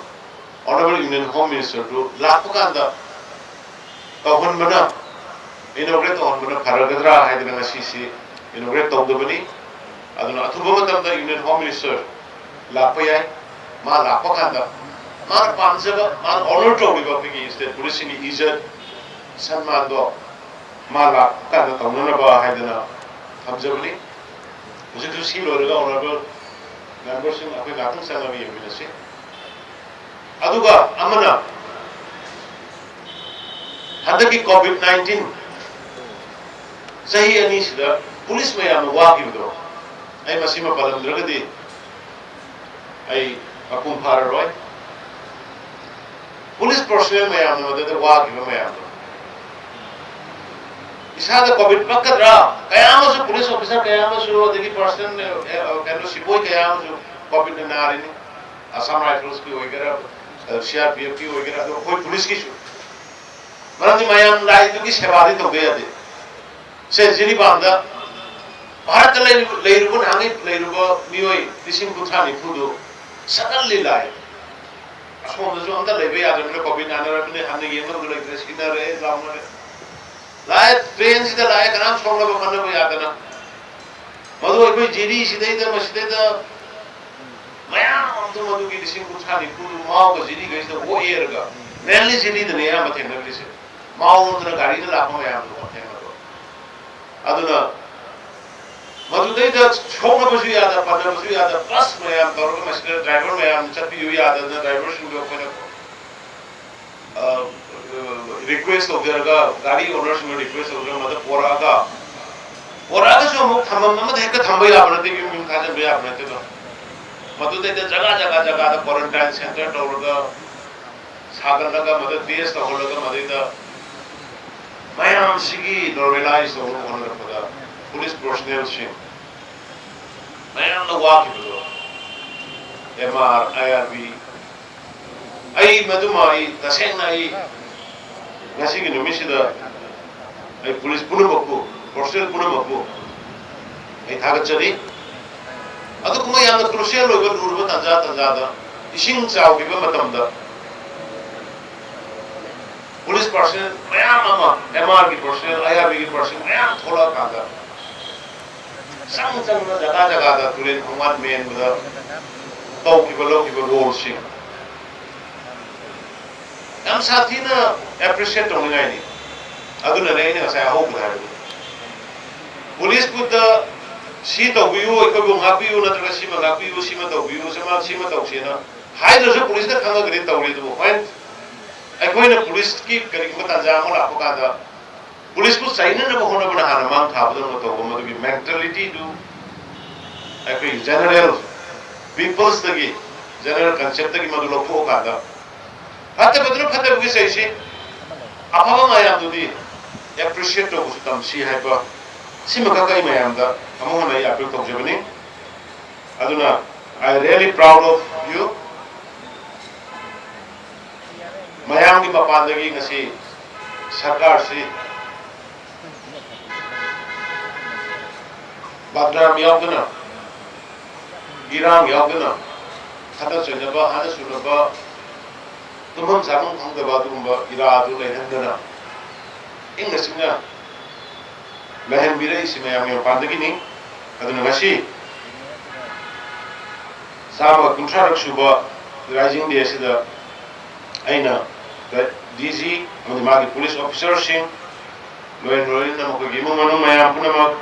honourable union home ꯃꯤꯅꯤꯁꯇꯔꯗꯨ ꯂꯥꯛꯄ ꯀꯥꯟꯗ ꯇꯧꯍꯟꯕꯅ, ꯏꯅꯣꯒ꯭ꯔꯦꯠ ꯇꯧꯍꯟꯕꯅ ꯐꯔꯒꯗ꯭ꯔꯥ ꯍꯥꯏꯗꯅ ꯉꯁꯤꯁꯤ ꯏꯅꯣꯒ꯭ꯔꯦꯠ ꯇꯧꯗꯕꯅꯤ꯫ ꯑꯗꯨꯅ ꯑꯊꯨꯕ ꯃꯇꯝꯗ ꯌꯨꯅꯤꯌꯟ ꯍꯣꯝ ꯃꯤꯅꯤꯁꯇꯔ ꯂꯥꯛꯄ ꯌꯥꯏ꯫ ꯃꯥ ꯂꯥꯛꯄ ꯀꯥꯟꯗ ꯃꯥꯅ ꯄꯥꯝꯖꯕ, ꯃꯥꯅ ꯑꯣꯅꯔ ꯇꯧꯔꯤꯕ ꯑꯩꯈꯣꯏꯒꯤ ꯁ꯭ꯇꯦꯠ ꯄꯨꯂꯤꯁꯁꯤꯡꯒꯤ ꯏꯖꯠ, ꯁꯟꯃꯥꯟꯗꯣ ꯃꯥ ꯂꯥꯛꯄ ꯀꯥꯟꯗ ꯇꯧꯅꯅꯕ ꯍꯥꯏꯗꯅ ꯊꯝꯖꯕꯅꯤ꯫ ꯍꯧꯖꯤꯛꯁꯨ ꯁꯤ ꯂꯣꯏꯔꯒ ꯑꯣꯅꯔꯦꯕꯜ ꯃꯦꯝꯕꯔꯁꯤꯡ ꯑꯩꯈꯣꯏ ꯉꯥꯛꯇꯪ ꯆꯪꯉꯒ ꯌꯦꯡꯃꯤꯟꯅꯁꯤ꯫ ꯑꯗꯨꯒ ꯑꯃꯅ, ꯍꯟꯗꯛꯀꯤ ꯀꯣꯚꯤꯗ ꯅꯥꯏꯟꯇꯤꯟ ꯆꯍꯤ ꯑꯅꯤꯁꯤꯗ ꯄꯨꯂꯤꯁ ꯃꯌꯥꯝꯅ ꯋꯥꯈꯤꯕꯗꯣ, ꯑꯩ ꯃꯁꯤꯃ ꯄꯜꯂꯝꯗ꯭ꯔꯒꯗꯤ ꯑꯩ ꯃꯄꯨꯡ ꯐꯥꯔꯔꯣꯏ꯫ ꯄꯨꯂꯤꯁ ꯄꯔꯁꯣꯅꯦꯜ ꯃꯌꯥꯝꯅ ꯃꯗꯨꯗ ꯋꯥꯈꯤꯕ ꯃꯌꯥꯝꯗꯣ, ꯏꯁꯥꯗ ꯀꯣꯚꯤꯗ ꯄꯛꯀꯗ꯭ꯔꯥ? ꯀꯌꯥ ꯑꯃꯁꯨ, ꯄꯨꯂꯤꯁ ꯑꯣꯐꯤꯁꯥꯔ ꯀꯌꯥ ꯑꯃꯁꯨ, ꯑꯗꯒꯤ ꯄꯔꯁꯣꯅꯦꯜ, ꯑꯦ, ꯑꯦ, ꯀꯩꯅꯣ, ꯁꯤꯄꯣꯏ ꯀꯌꯥ ꯑꯃꯁꯨ ꯀꯣꯚꯤꯗꯅ ꯅꯥꯔꯤꯅꯤ꯫ ꯑꯁꯥꯝ ꯔꯥꯏꯐꯜꯁꯀꯤ ꯑꯣꯏꯒꯦꯔꯥ, ꯁꯤ ꯑꯥꯔ ꯄꯤ ꯑꯦꯐꯀꯤ ꯑꯣꯏꯒꯦꯔꯥ, ꯑꯗꯣ ꯑꯩꯈꯣꯏ ꯄꯨꯂꯤꯁꯀꯤꯁꯨ꯫ ꯃꯔꯝꯗꯤ ꯃꯌꯥꯝ ꯂꯥꯏꯗꯨꯒꯤ ꯁꯦꯕꯥꯗꯤ ꯇꯧꯗ ꯌꯥꯗꯦ꯫ ꯁꯦ, ꯖꯤꯔꯤꯕꯥꯝꯗ ꯚꯥꯔꯠꯇ ꯂꯩꯔꯤꯕ, ꯂꯩꯔꯨꯕ, ꯅꯍꯥꯟꯒꯩ ꯂꯩꯔꯨꯕ ꯃꯤꯑꯣꯏ ꯂꯤꯁꯤꯡ ꯀꯨꯟꯊ꯭ꯔꯥ ꯅꯤꯐꯨꯗꯨ ꯁꯗꯟꯂꯤ ꯂꯥꯛꯑꯦ꯫ ꯑꯁꯣꯝꯗꯁꯨ ꯑꯝꯇ ꯂꯩꯕ ꯌꯥꯗ꯭ꯔꯕꯅꯤꯅ, ꯀꯣꯚꯤꯗ ꯅꯥꯟꯅꯔꯕꯅꯤꯅ, ꯍꯟꯅ ꯌꯦꯡꯅꯕꯗꯨ ꯂꯩꯇ꯭ꯔꯦ, ꯁꯤꯅꯔꯦ, ꯂꯥꯎꯅꯔꯦ꯫ ꯂꯥꯛꯑꯦ, ꯇ꯭ꯔꯦꯟꯁꯤꯗ ꯂꯥꯛꯑꯦ, ꯀꯅꯥꯝ ꯁꯣꯛꯅꯕ ꯈꯣꯠꯅꯕ ꯌꯥꯗꯅ꯫ ꯃꯗꯨ ꯑꯩꯈꯣꯏ ꯖꯤꯔꯤꯁꯤꯗꯩꯗ, ꯃꯁꯤꯗꯩꯗ ꯃꯌꯥꯝ ꯑꯃ ꯃꯗꯨꯒꯤ ꯂꯤꯁꯤꯡ ꯀꯨꯟꯊ꯭ꯔꯥ ꯅꯤꯐꯨꯗꯨ ꯃꯥꯎꯒ ꯖꯤꯔꯤꯈꯩꯁꯤꯗ ꯑꯣꯛꯑꯦꯔꯒ, ꯃꯦꯟꯂꯤ ꯖꯤꯔꯤꯗꯅꯦ ꯑꯌꯥꯝꯕ ꯊꯦꯡꯅꯔꯤꯁꯦ꯫ ꯃꯥꯎꯔꯣꯝꯗꯅ ꯒꯥꯔꯤꯗ ꯂꯥꯛꯄ ꯃꯌꯥꯝꯗꯣ ꯊꯦꯡꯅꯕ꯫ ꯑꯗꯨꯅ ꯃꯗꯨꯗꯩꯗ ꯁꯣꯛꯅꯕꯁꯨ ꯌꯥꯗ, ꯄꯟꯅꯕꯁꯨ ꯌꯥꯗ, ꯕꯁ ꯃꯌꯥꯝ ꯇꯧꯔꯒ ꯃꯁꯤꯗ ꯗ꯭ꯔꯥꯏꯚꯔ ꯃꯌꯥꯝ ꯆꯠꯄꯤꯌꯨ ꯌꯥꯗꯗꯅ ꯗ꯭ꯔꯥꯏꯚꯔꯁꯤꯡꯗꯣ ꯑꯩꯈꯣꯏꯅ, ꯑ, ꯔꯤꯀ꯭ꯋꯦꯁ ꯇꯧꯖꯔꯒ, ꯒꯥꯔꯤ ꯑꯣꯅꯔꯁꯤꯡꯅ ꯔꯤꯀ꯭ꯋꯦꯁ ꯇꯧꯖꯔꯒ ꯃꯗꯨ ꯄꯣꯔꯛꯑꯒ, ꯄꯣꯔꯛꯑꯒꯁꯨ ꯑꯃꯨꯛ ꯊꯝꯐꯝ ꯑꯃꯗ ꯍꯦꯛꯇ ꯊꯝꯕ ꯌꯥꯕ ꯅꯠꯇꯦ, ꯌꯨꯝ ꯌꯨꯝ ꯊꯥꯖꯤꯟꯕ ꯌꯥꯕ ꯅꯠꯇꯦꯗꯣ꯫ ꯃꯗꯨꯗꯩꯗ ꯖꯒꯥ ꯖꯒꯥ ꯖꯒꯥꯗ ꯀ꯭ꯋꯥꯔꯟꯇꯥꯏꯟ ꯁꯦꯟꯇꯔ ꯇꯧꯔꯒ, ꯁꯥꯒꯠꯂꯒ, ꯃꯗꯨ ꯇꯦꯁ ꯇꯧꯍꯜꯂꯒ, ꯃꯗꯩꯗ ꯃꯌꯥꯝꯁꯤꯒꯤ ꯅꯣꯔꯃꯦꯂꯥꯏꯁ ꯇꯧꯅꯕ ꯍꯣꯠꯅꯔꯛꯄꯗ ꯄꯨꯂꯤꯁ ꯄꯔꯁꯣꯅꯦꯜꯁꯤꯡ ꯃꯌꯥꯝꯅ ꯋꯥꯈꯤꯕꯗꯣ, M R, I R B, ꯑꯩ ꯃꯗꯨꯃ, ꯑꯩ ꯇꯁꯦꯡꯅ, ꯑꯩ ꯉꯁꯤꯒꯤ ꯅꯨꯃꯤꯠꯁꯤꯗ ꯑꯩ ꯄꯨꯂꯤꯁ ꯄꯨꯝꯅꯃꯛꯄꯨ, ꯄꯔꯁꯣꯅꯦꯜ ꯄꯨꯝꯅꯃꯛꯄꯨ ꯑꯩ ꯊꯥꯒꯠꯆꯔꯤ꯫ ꯑꯗꯨꯒꯨꯝꯕ ꯌꯥꯝꯅ ꯀ꯭ꯔꯨꯁꯤꯌꯦꯜ ꯑꯣꯏꯕ ꯂꯨꯔꯕ ꯇꯥꯟꯖꯥ ꯇꯥꯟꯖꯥꯗ ꯏꯁꯤꯡ ꯆꯥꯎꯈꯤꯕ ꯃꯇꯝꯗ ꯄꯨꯂꯤꯁ ꯄꯔꯁꯣꯅꯦꯜ ꯃꯌꯥꯝ ꯑꯃ, ꯑꯦꯝ ꯑꯥꯔꯒꯤ ꯄꯔꯁꯣꯅꯦꯜ, ꯑꯥꯏ ꯑꯥꯔ ꯕꯤꯒꯤ ꯄꯔꯁꯣꯅꯦꯜ ꯃꯌꯥꯝ ꯊꯣꯛꯂꯛꯑꯀꯥꯟꯗ ꯆꯪ ꯆꯪꯅ ꯖꯒꯥ ꯖꯒꯥꯗ ꯇꯨꯔꯦꯟ ꯈꯣꯡꯕꯥꯟ ꯃꯦꯟꯕꯗ ꯇꯧꯈꯤꯕ, ꯂꯧꯈꯤꯕ ꯔꯣꯜꯁꯤꯡ ꯌꯥꯝ ꯁꯥꯊꯤꯅ ꯑꯦꯄ꯭ꯔꯤꯁꯤꯌꯦꯠ ꯇꯧꯅꯤꯡꯉꯥꯏꯅꯤ꯫ ꯑꯗꯨꯅꯅꯦ ꯑꯩꯅ ꯉꯁꯥꯏ ꯑꯍꯧꯕꯗ ꯍꯥꯏꯕꯗꯣ, ꯄꯨꯂꯤꯁꯄꯨꯗ ꯁꯤ ꯇꯧꯕꯤꯌꯨ, ꯑꯩꯈꯣꯏꯕꯨ ꯉꯥꯛꯄꯤꯌꯨ, ꯅꯠꯇ꯭ꯔꯒ ꯁꯤꯃ ꯉꯥꯛꯄꯤꯌꯨ, ꯁꯤꯃ ꯇꯧꯕꯤꯌꯨ, ꯁꯤꯃ ꯁꯤꯃ ꯇꯧꯁꯦꯅ ꯍꯥꯏꯗ꯭ꯔꯁꯨ ꯄꯨꯂꯤꯁꯅ ꯈꯪꯉꯒꯗꯤ ꯇꯧꯔꯤ꯫ ꯑꯗꯨꯕꯨ ꯍꯣꯔꯦꯟ ꯑꯩꯈꯣꯏꯅ ꯄꯨꯂꯤꯁꯀꯤ ꯀꯔꯤꯒꯨꯝꯕ ꯇꯥꯟꯖꯥ ꯑꯃ ꯂꯥꯛꯄ ꯀꯥꯟꯗ ꯄꯨꯂꯤꯁꯄꯨ ꯆꯩꯅꯅꯕ ꯍꯣꯠꯅꯕꯅ ꯍꯥꯟꯅ ꯃꯥꯡ ꯊꯥꯕꯗꯧꯅ ꯇꯧꯕ, ꯃꯗꯨꯒꯤ ꯃꯦꯟꯇꯦꯂꯤꯇꯤꯗꯨ ꯑꯩꯈꯣꯏ ꯖꯦꯅꯔꯦꯜ ꯄꯤꯄꯜꯁꯇꯒꯤ, ꯖꯦꯅꯔꯦꯜ ꯀꯟꯁꯦꯞꯇꯒꯤ ꯃꯗꯨ ꯂꯧꯊꯣꯛꯑꯀꯥꯟꯗ ꯐꯠꯇꯕꯗꯨꯅ ꯐꯠꯇꯕꯒꯤ ꯆꯩꯁꯤ, ꯑꯐꯕ ꯃꯌꯥꯝꯗꯨꯗꯤ ꯑꯦꯄ꯭ꯔꯤꯁꯤꯌꯦꯠ ꯇꯧꯕꯁꯨ ꯇꯝꯁꯤ ꯍꯥꯏꯕ ꯁꯤꯃꯈꯛ ꯑꯩ ꯃꯌꯥꯝꯗ ꯑꯃꯨꯛ ꯍꯟꯅ ꯑꯩ ꯑꯄꯤꯜ ꯇꯧꯖꯕꯅꯤ꯫ ꯑꯗꯨꯅ I really proud of you꯫ ꯃꯌꯥꯝꯒꯤ ꯃꯄꯥꯟꯗꯒꯤ ꯉꯁꯤ ꯁꯔꯀꯥꯔꯁꯤ ꯕꯗꯅꯥꯝ ꯌꯥꯎꯗꯅ, ꯏꯔꯥꯡ ꯌꯥꯎꯗꯅ, ꯈꯠꯅ ꯆꯩꯅꯕ, ꯍꯥꯠꯅ ꯁꯨꯅꯕ, ꯇꯨꯝꯐꯝ ꯆꯥꯐꯝ ꯈꯪꯗꯕ ꯑꯗꯨꯒꯨꯝꯕ ꯏꯔꯥ ꯑꯗꯨ ꯂꯩꯍꯟꯗꯅ ꯏꯪꯅ ꯆꯤꯛꯅ ꯂꯩꯍꯟꯕꯤꯔꯛꯏꯁꯤ ꯃꯌꯥꯝꯒꯤ ꯃꯄꯥꯟꯗꯒꯤꯅꯤ꯫ ꯑꯗꯨꯅ ꯉꯁꯤ ꯆꯥꯝꯃꯒ ꯀꯨꯟꯊ꯭ꯔꯥꯔꯛ ꯁꯨꯕ ꯔꯥꯏꯖꯤꯡ ꯗꯦ ꯑꯁꯤꯗ ꯑꯩꯅ ꯗꯤ ꯖꯤ ꯑꯃꯗꯤ ꯃꯥꯒꯤ ꯄꯨꯂꯤꯁ ꯑꯣꯐꯤꯁꯥꯔꯁꯤꯡ, ꯂꯣꯏꯅ ꯂꯣꯏꯅꯅ ꯃꯈꯣꯏꯒꯤ ꯏꯃꯨꯡ ꯃꯅꯨꯡ ꯃꯌꯥꯝ ꯄꯨꯝꯅꯃꯛ,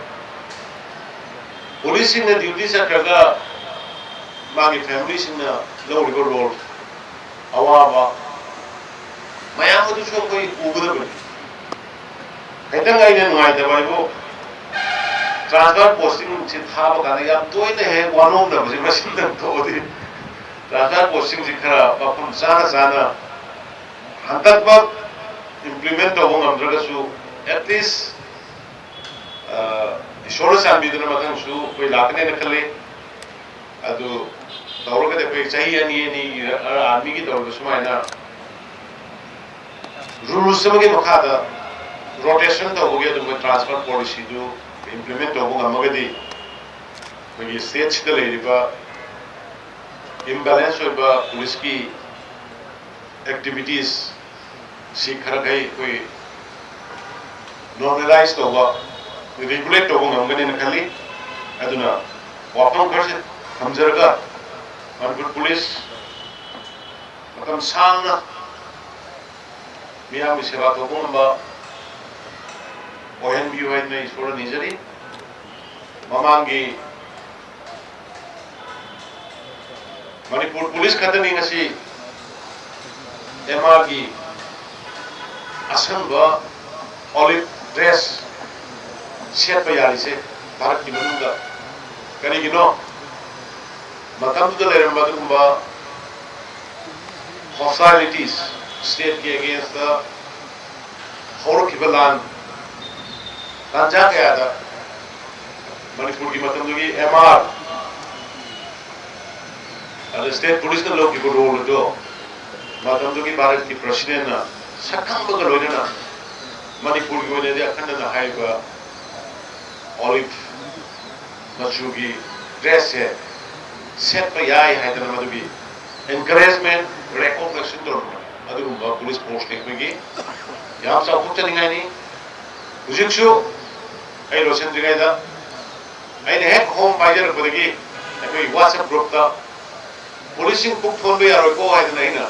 ꯄꯨꯂꯤꯁꯁꯤꯡꯅ ꯗ꯭ꯌꯨꯇꯤ ꯆꯠꯈ꯭ꯔꯒ ꯃꯥꯒꯤ ꯐꯦꯃꯤꯂꯤꯁꯤꯡꯅ ꯂꯧꯔꯤꯕ ꯔꯣꯜ, ꯑꯋꯥꯕ ꯃꯌꯥꯝ ꯑꯗꯨꯁꯨ ꯑꯩꯈꯣꯏ ꯎꯒꯗꯕꯅꯤ꯫ ꯈꯤꯇꯪ ꯑꯩꯅ ꯅꯨꯡꯉꯥꯏꯇꯕ ꯍꯥꯏꯕꯨ, ꯇ꯭ꯔꯥꯟꯁꯐꯔ ꯄꯣꯁꯇꯤꯡꯁꯤ ꯊꯥꯕ ꯀꯥꯟꯗ ꯌꯥꯝ ꯇꯣꯏꯅ ꯍꯦꯛ ꯋꯥꯅꯣꯝꯅꯕꯁꯦ ꯃꯁꯤꯝꯇꯪ ꯊꯣꯛꯑꯗꯤ, ꯇ꯭ꯔꯥꯟꯁꯐꯔ ꯄꯣꯁꯇꯤꯡꯁꯤ ꯈꯔ ꯃꯐꯝ ꯆꯥꯅ ꯆꯥꯅ ꯍꯟꯗꯛꯃꯛ ꯏꯝꯄ꯭ꯂꯤꯃꯦꯟ ꯇꯧꯕ ꯉꯝꯗ꯭ꯔꯒꯁꯨ, ꯑꯦꯠꯂꯤꯁ ꯏꯁꯣꯔꯅ ꯆꯥꯟꯕꯤꯗꯨꯅ ꯃꯊꯪꯁꯨ ꯑꯩꯈꯣꯏ ꯂꯥꯛꯀꯅꯦꯅ ꯈꯜꯂꯤ꯫ ꯑꯗꯨ ꯇꯧꯔꯒꯗꯤ ꯑꯩꯈꯣꯏ ꯆꯍꯤ ꯑꯅꯤ ꯑꯅꯤꯒꯤ ꯑꯥꯔꯃꯤꯒꯤ ꯇꯧꯔꯤꯕ ꯁꯨꯃꯥꯏꯅ ꯔꯨꯜꯁ ꯑꯃꯒꯤ ꯃꯈꯥꯗ ꯔꯣꯇꯦꯁꯟ ꯇꯧꯕꯒꯤ ꯑꯗꯨꯒꯨꯝꯕ ꯇ꯭ꯔꯥꯟꯁꯐꯔ ꯄꯣꯂꯤꯁꯤꯗꯨ ꯏꯝꯄ꯭ꯂꯤꯃꯦꯟ ꯇꯧꯕ ꯉꯝꯃꯒꯗꯤ ꯑꯩꯈꯣꯏꯒꯤ ꯁ꯭ꯇꯦꯠꯁꯤꯗ ꯂꯩꯔꯤꯕ ꯏꯝꯕꯦꯂꯦꯟꯁ ꯑꯣꯏꯕ ꯄꯨꯂꯤꯁꯀꯤ ꯑꯦꯛꯇꯤꯚꯤꯇꯤꯁ ꯁꯤ ꯈꯔꯈꯩ ꯑꯩꯈꯣꯏ ꯅꯣꯔꯃꯦꯂꯥꯏꯁ ꯇꯧꯕ, ꯔꯤꯒꯨꯂꯦꯠ ꯇꯧꯕ ꯉꯝꯒꯅꯤꯅ ꯈꯜꯂꯤ꯫ ꯑꯗꯨꯅ ꯋꯥꯐꯝ ꯈꯔꯁꯤ ꯊꯝꯖꯔꯒ ꯃꯅꯤꯄꯨꯔ ꯄꯨꯂꯤꯁ ꯃꯇꯝ ꯁꯥꯡꯅ ꯃꯤꯌꯥꯝꯒꯤ ꯁꯦꯕꯥ ꯇꯧꯕ ꯉꯝꯕ ꯑꯣꯏꯍꯟꯕꯤꯌꯨ ꯍꯥꯏꯗꯨꯅ ꯏꯁꯣꯔꯗ ꯅꯤꯖꯔꯤ꯫ ꯃꯃꯥꯡꯒꯤ ꯃꯅꯤꯄꯨꯔ ꯄꯨꯂꯤꯁ ꯈꯛꯇꯅꯤ ꯉꯁꯤ ꯑꯦꯝ ꯑꯥꯔꯒꯤ ꯑꯁꯪꯕ ꯑꯣꯂꯤꯞ ꯗ꯭ꯔꯦꯁ ꯁꯦꯠꯄ ꯌꯥꯔꯤꯁꯦ ꯚꯥꯔꯠꯀꯤ ꯃꯅꯨꯡꯗ꯫ ꯀꯔꯤꯒꯤꯅꯣ? ꯃꯇꯝꯗꯨꯗ ꯂꯩꯔꯝꯕ ꯑꯗꯨꯒꯨꯝꯕ ꯍꯣꯁꯇꯥꯏꯂꯤꯇꯤꯁ, ꯁ꯭ꯇꯦꯠꯀꯤ ꯑꯦꯒꯦꯟꯁꯇ ꯍꯧꯔꯛꯈꯤꯕ ꯂꯥꯟ ꯇꯥꯟꯖꯥ ꯀꯌꯥꯗ ꯃꯅꯤꯄꯨꯔꯒꯤ ꯃꯇꯝꯗꯨꯒꯤ ꯑꯦꯝ ꯑꯥꯔ ꯑꯗ ꯁ꯭ꯇꯦꯠ ꯄꯨꯂꯤꯁꯅ ꯂꯧꯈꯤꯕ ꯔꯣꯜ ꯑꯗꯣ ꯃꯇꯝꯗꯨꯒꯤ ꯚꯥꯔꯠꯀꯤ ꯄ꯭ꯔꯁꯤꯗꯦꯟꯅ ꯁꯛꯈꯪꯕꯒ ꯂꯣꯏꯅꯅ ꯃꯅꯤꯄꯨꯔꯒꯤ ꯑꯣꯏꯅꯗꯤ ꯑꯈꯟꯅꯅ ꯍꯥꯏꯔꯤꯕ ꯑꯣꯂꯤꯚ ꯃꯆꯨꯒꯤ ꯗ꯭ꯔꯦꯁꯁꯦ ꯁꯦꯠꯄ ꯌꯥꯏ ꯍꯥꯏꯗꯅ ꯃꯗꯨꯒꯤ ꯑꯦꯟꯀꯔꯦꯖꯃꯦꯟ, ꯔꯦꯀꯣꯒꯅꯥꯏꯖꯦꯁꯟ ꯇꯧꯔꯝꯕ ꯑꯗꯨꯒꯨꯝꯕ ꯄꯨꯂꯤꯁ ꯐꯣꯔꯁꯅꯤ ꯑꯩꯈꯣꯏꯒꯤ꯫ ꯌꯥꯝ ꯆꯥꯎꯊꯣꯛꯆꯅꯤꯡꯉꯥꯏꯅꯤ꯫ ꯍꯧꯖꯤꯛꯁꯨ ꯑꯩ ꯂꯣꯏꯁꯤꯟꯗ꯭ꯔꯤꯉꯩꯗ ꯑꯩꯅ ꯍꯦꯛ ꯍꯣꯝ ꯄꯥꯏꯖꯔꯛꯄꯗꯒꯤ ꯑꯩꯈꯣꯏ ꯋꯥꯆꯞ ꯒ꯭ꯔꯨꯞꯇ ꯄꯨꯂꯤꯁꯁꯤꯡ ꯄꯨꯛ ꯊꯣꯟꯕ ꯌꯥꯔꯣꯏꯀꯣ ꯍꯥꯏꯗꯅ ꯑꯩꯅ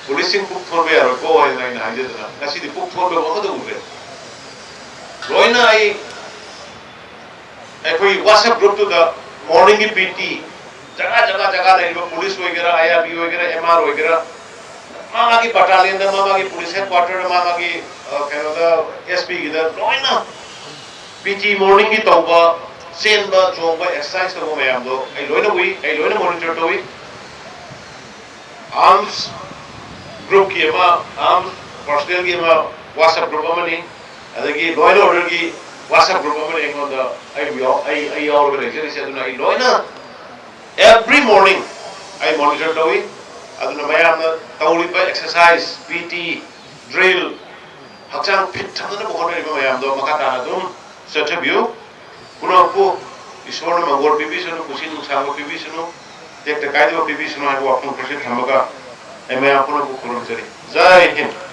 ꯄꯨꯂꯤꯁꯁꯤꯡ ꯄꯨꯛ ꯊꯣꯟꯕ ꯌꯥꯔꯣꯏꯀꯣ ꯍꯥꯏꯗꯅ ꯑꯩꯅ ꯍꯥꯏꯖꯗꯅ ꯉꯁꯤꯗꯤ ꯄꯨꯛ ꯊꯣꯟꯕ ꯑꯃꯠꯇ ꯎꯗ꯭ꯔꯦ꯫ ꯂꯣꯏꯅ ꯑꯩ ꯑꯩꯈꯣꯏ ꯋꯥꯆꯞ ꯒ꯭ꯔꯨꯞꯇꯨꯗ ꯃꯣꯔꯅꯤꯡꯒꯤ ꯄꯤ ꯇꯤ ꯖꯒꯥ ꯖꯒꯥ ꯖꯒꯥ ꯂꯩꯔꯤꯕ ꯄꯨꯂꯤꯁ ꯑꯣꯏꯒꯦꯔꯥ, ꯑꯥꯏ ꯑꯥꯔ ꯕꯤ ꯑꯣꯏꯒꯦꯔꯥ, ꯑꯦꯝ ꯑꯥꯔ ꯑꯣꯏꯒꯦꯔꯥ, ꯃꯥ ꯃꯥꯒꯤ ꯕꯇꯥꯂꯤꯌꯟꯗ, ꯃꯥ ꯃꯥꯒꯤ ꯄꯨꯂꯤꯁ ꯍꯦꯗꯀ꯭ꯋꯥꯇꯔꯗ, ꯃꯥ ꯃꯥꯒꯤ ꯑ, ꯀꯩꯅꯣꯗ, ꯑꯦꯁ ꯄꯤꯒꯤꯗ ꯂꯣꯏꯅ ꯄꯤ ꯇꯤ ꯃꯣꯔꯅꯤꯡꯒꯤ ꯇꯧꯕ, ꯆꯦꯟꯕ ꯆꯣꯡꯕ, ꯑꯦꯛꯁꯔꯁꯥꯏꯁ ꯇꯧꯕ ꯃꯌꯥꯝꯗꯣ ꯑꯩ ꯂꯣꯏꯅ ꯎꯏ, ꯑꯩ ꯂꯣꯏꯅ ꯃꯣꯅꯤꯇꯔ ꯇꯧꯏ꯫ ꯑꯥꯔꯝꯁ ꯒ꯭ꯔꯨꯞꯀꯤ ꯑꯃ, ꯑꯥꯔꯝꯁ ꯄꯔꯁꯅꯦꯜꯒꯤ ꯑꯃ ꯋꯥꯆꯞ ꯒ꯭ꯔꯨꯞ ꯑꯃꯅꯤ, ꯑꯗꯒꯤ ꯂꯣ ꯑꯦꯟ ꯑꯣꯔꯗꯔꯒꯤ ꯋꯥꯆꯞ ꯒ꯭ꯔꯨꯞ ꯑꯃꯅꯤ꯫ ꯑꯩꯉꯣꯟꯗ ꯑꯩ ꯌꯥꯎ-, ꯑꯩ, ꯑꯩ ꯌꯥꯎꯔꯒ ꯂꯩꯖꯔꯤꯁꯦ꯫ ꯑꯗꯨꯅ ꯑꯩ ꯂꯣꯏꯅ every morning ꯑꯩ ꯃꯣꯅꯤꯇꯔ ꯇꯧꯏ꯫ ꯑꯗꯨꯅ ꯃꯌꯥꯝꯅ ꯇꯧꯔꯤꯕ ꯑꯦꯛꯁꯔꯁꯥꯏꯁ, ꯄꯤ ꯇꯤ, ꯗ꯭ꯔꯤꯜ, ꯍꯛꯆꯥꯡ ꯐꯤꯠ ꯊꯝꯅꯅꯕ ꯍꯣꯠꯅꯔꯤꯕ ꯃꯌꯥꯝꯗꯣ ꯃꯈꯥ ꯇꯥꯅ ꯑꯗꯨꯝ ꯆꯠꯊꯕꯤꯌꯨ꯫ ꯄꯨꯝꯅꯃꯛꯄꯨ ꯏꯁꯣꯔꯅ ꯃꯪꯒꯣꯜ ꯄꯤꯕꯤꯁꯅꯨ, ꯄꯨꯟꯁꯤ ꯅꯨꯡꯁꯥꯡꯕ ꯄꯤꯕꯤꯁꯅꯨ, ꯇꯦꯛꯇ ꯀꯥꯏꯗꯕ ꯄꯤꯕꯤꯁꯅꯨ ꯍꯥꯏꯕ ꯋꯥꯐꯝ ꯈꯔꯁꯤ ꯊꯝꯃꯒ ꯑꯩ ꯃꯌꯥꯝ ꯄꯨꯝꯅꯃꯛꯄꯨ ꯈꯨꯔꯨꯝꯖꯔꯤ꯫ ꯖꯥꯏ ꯍꯤꯟꯗ꯫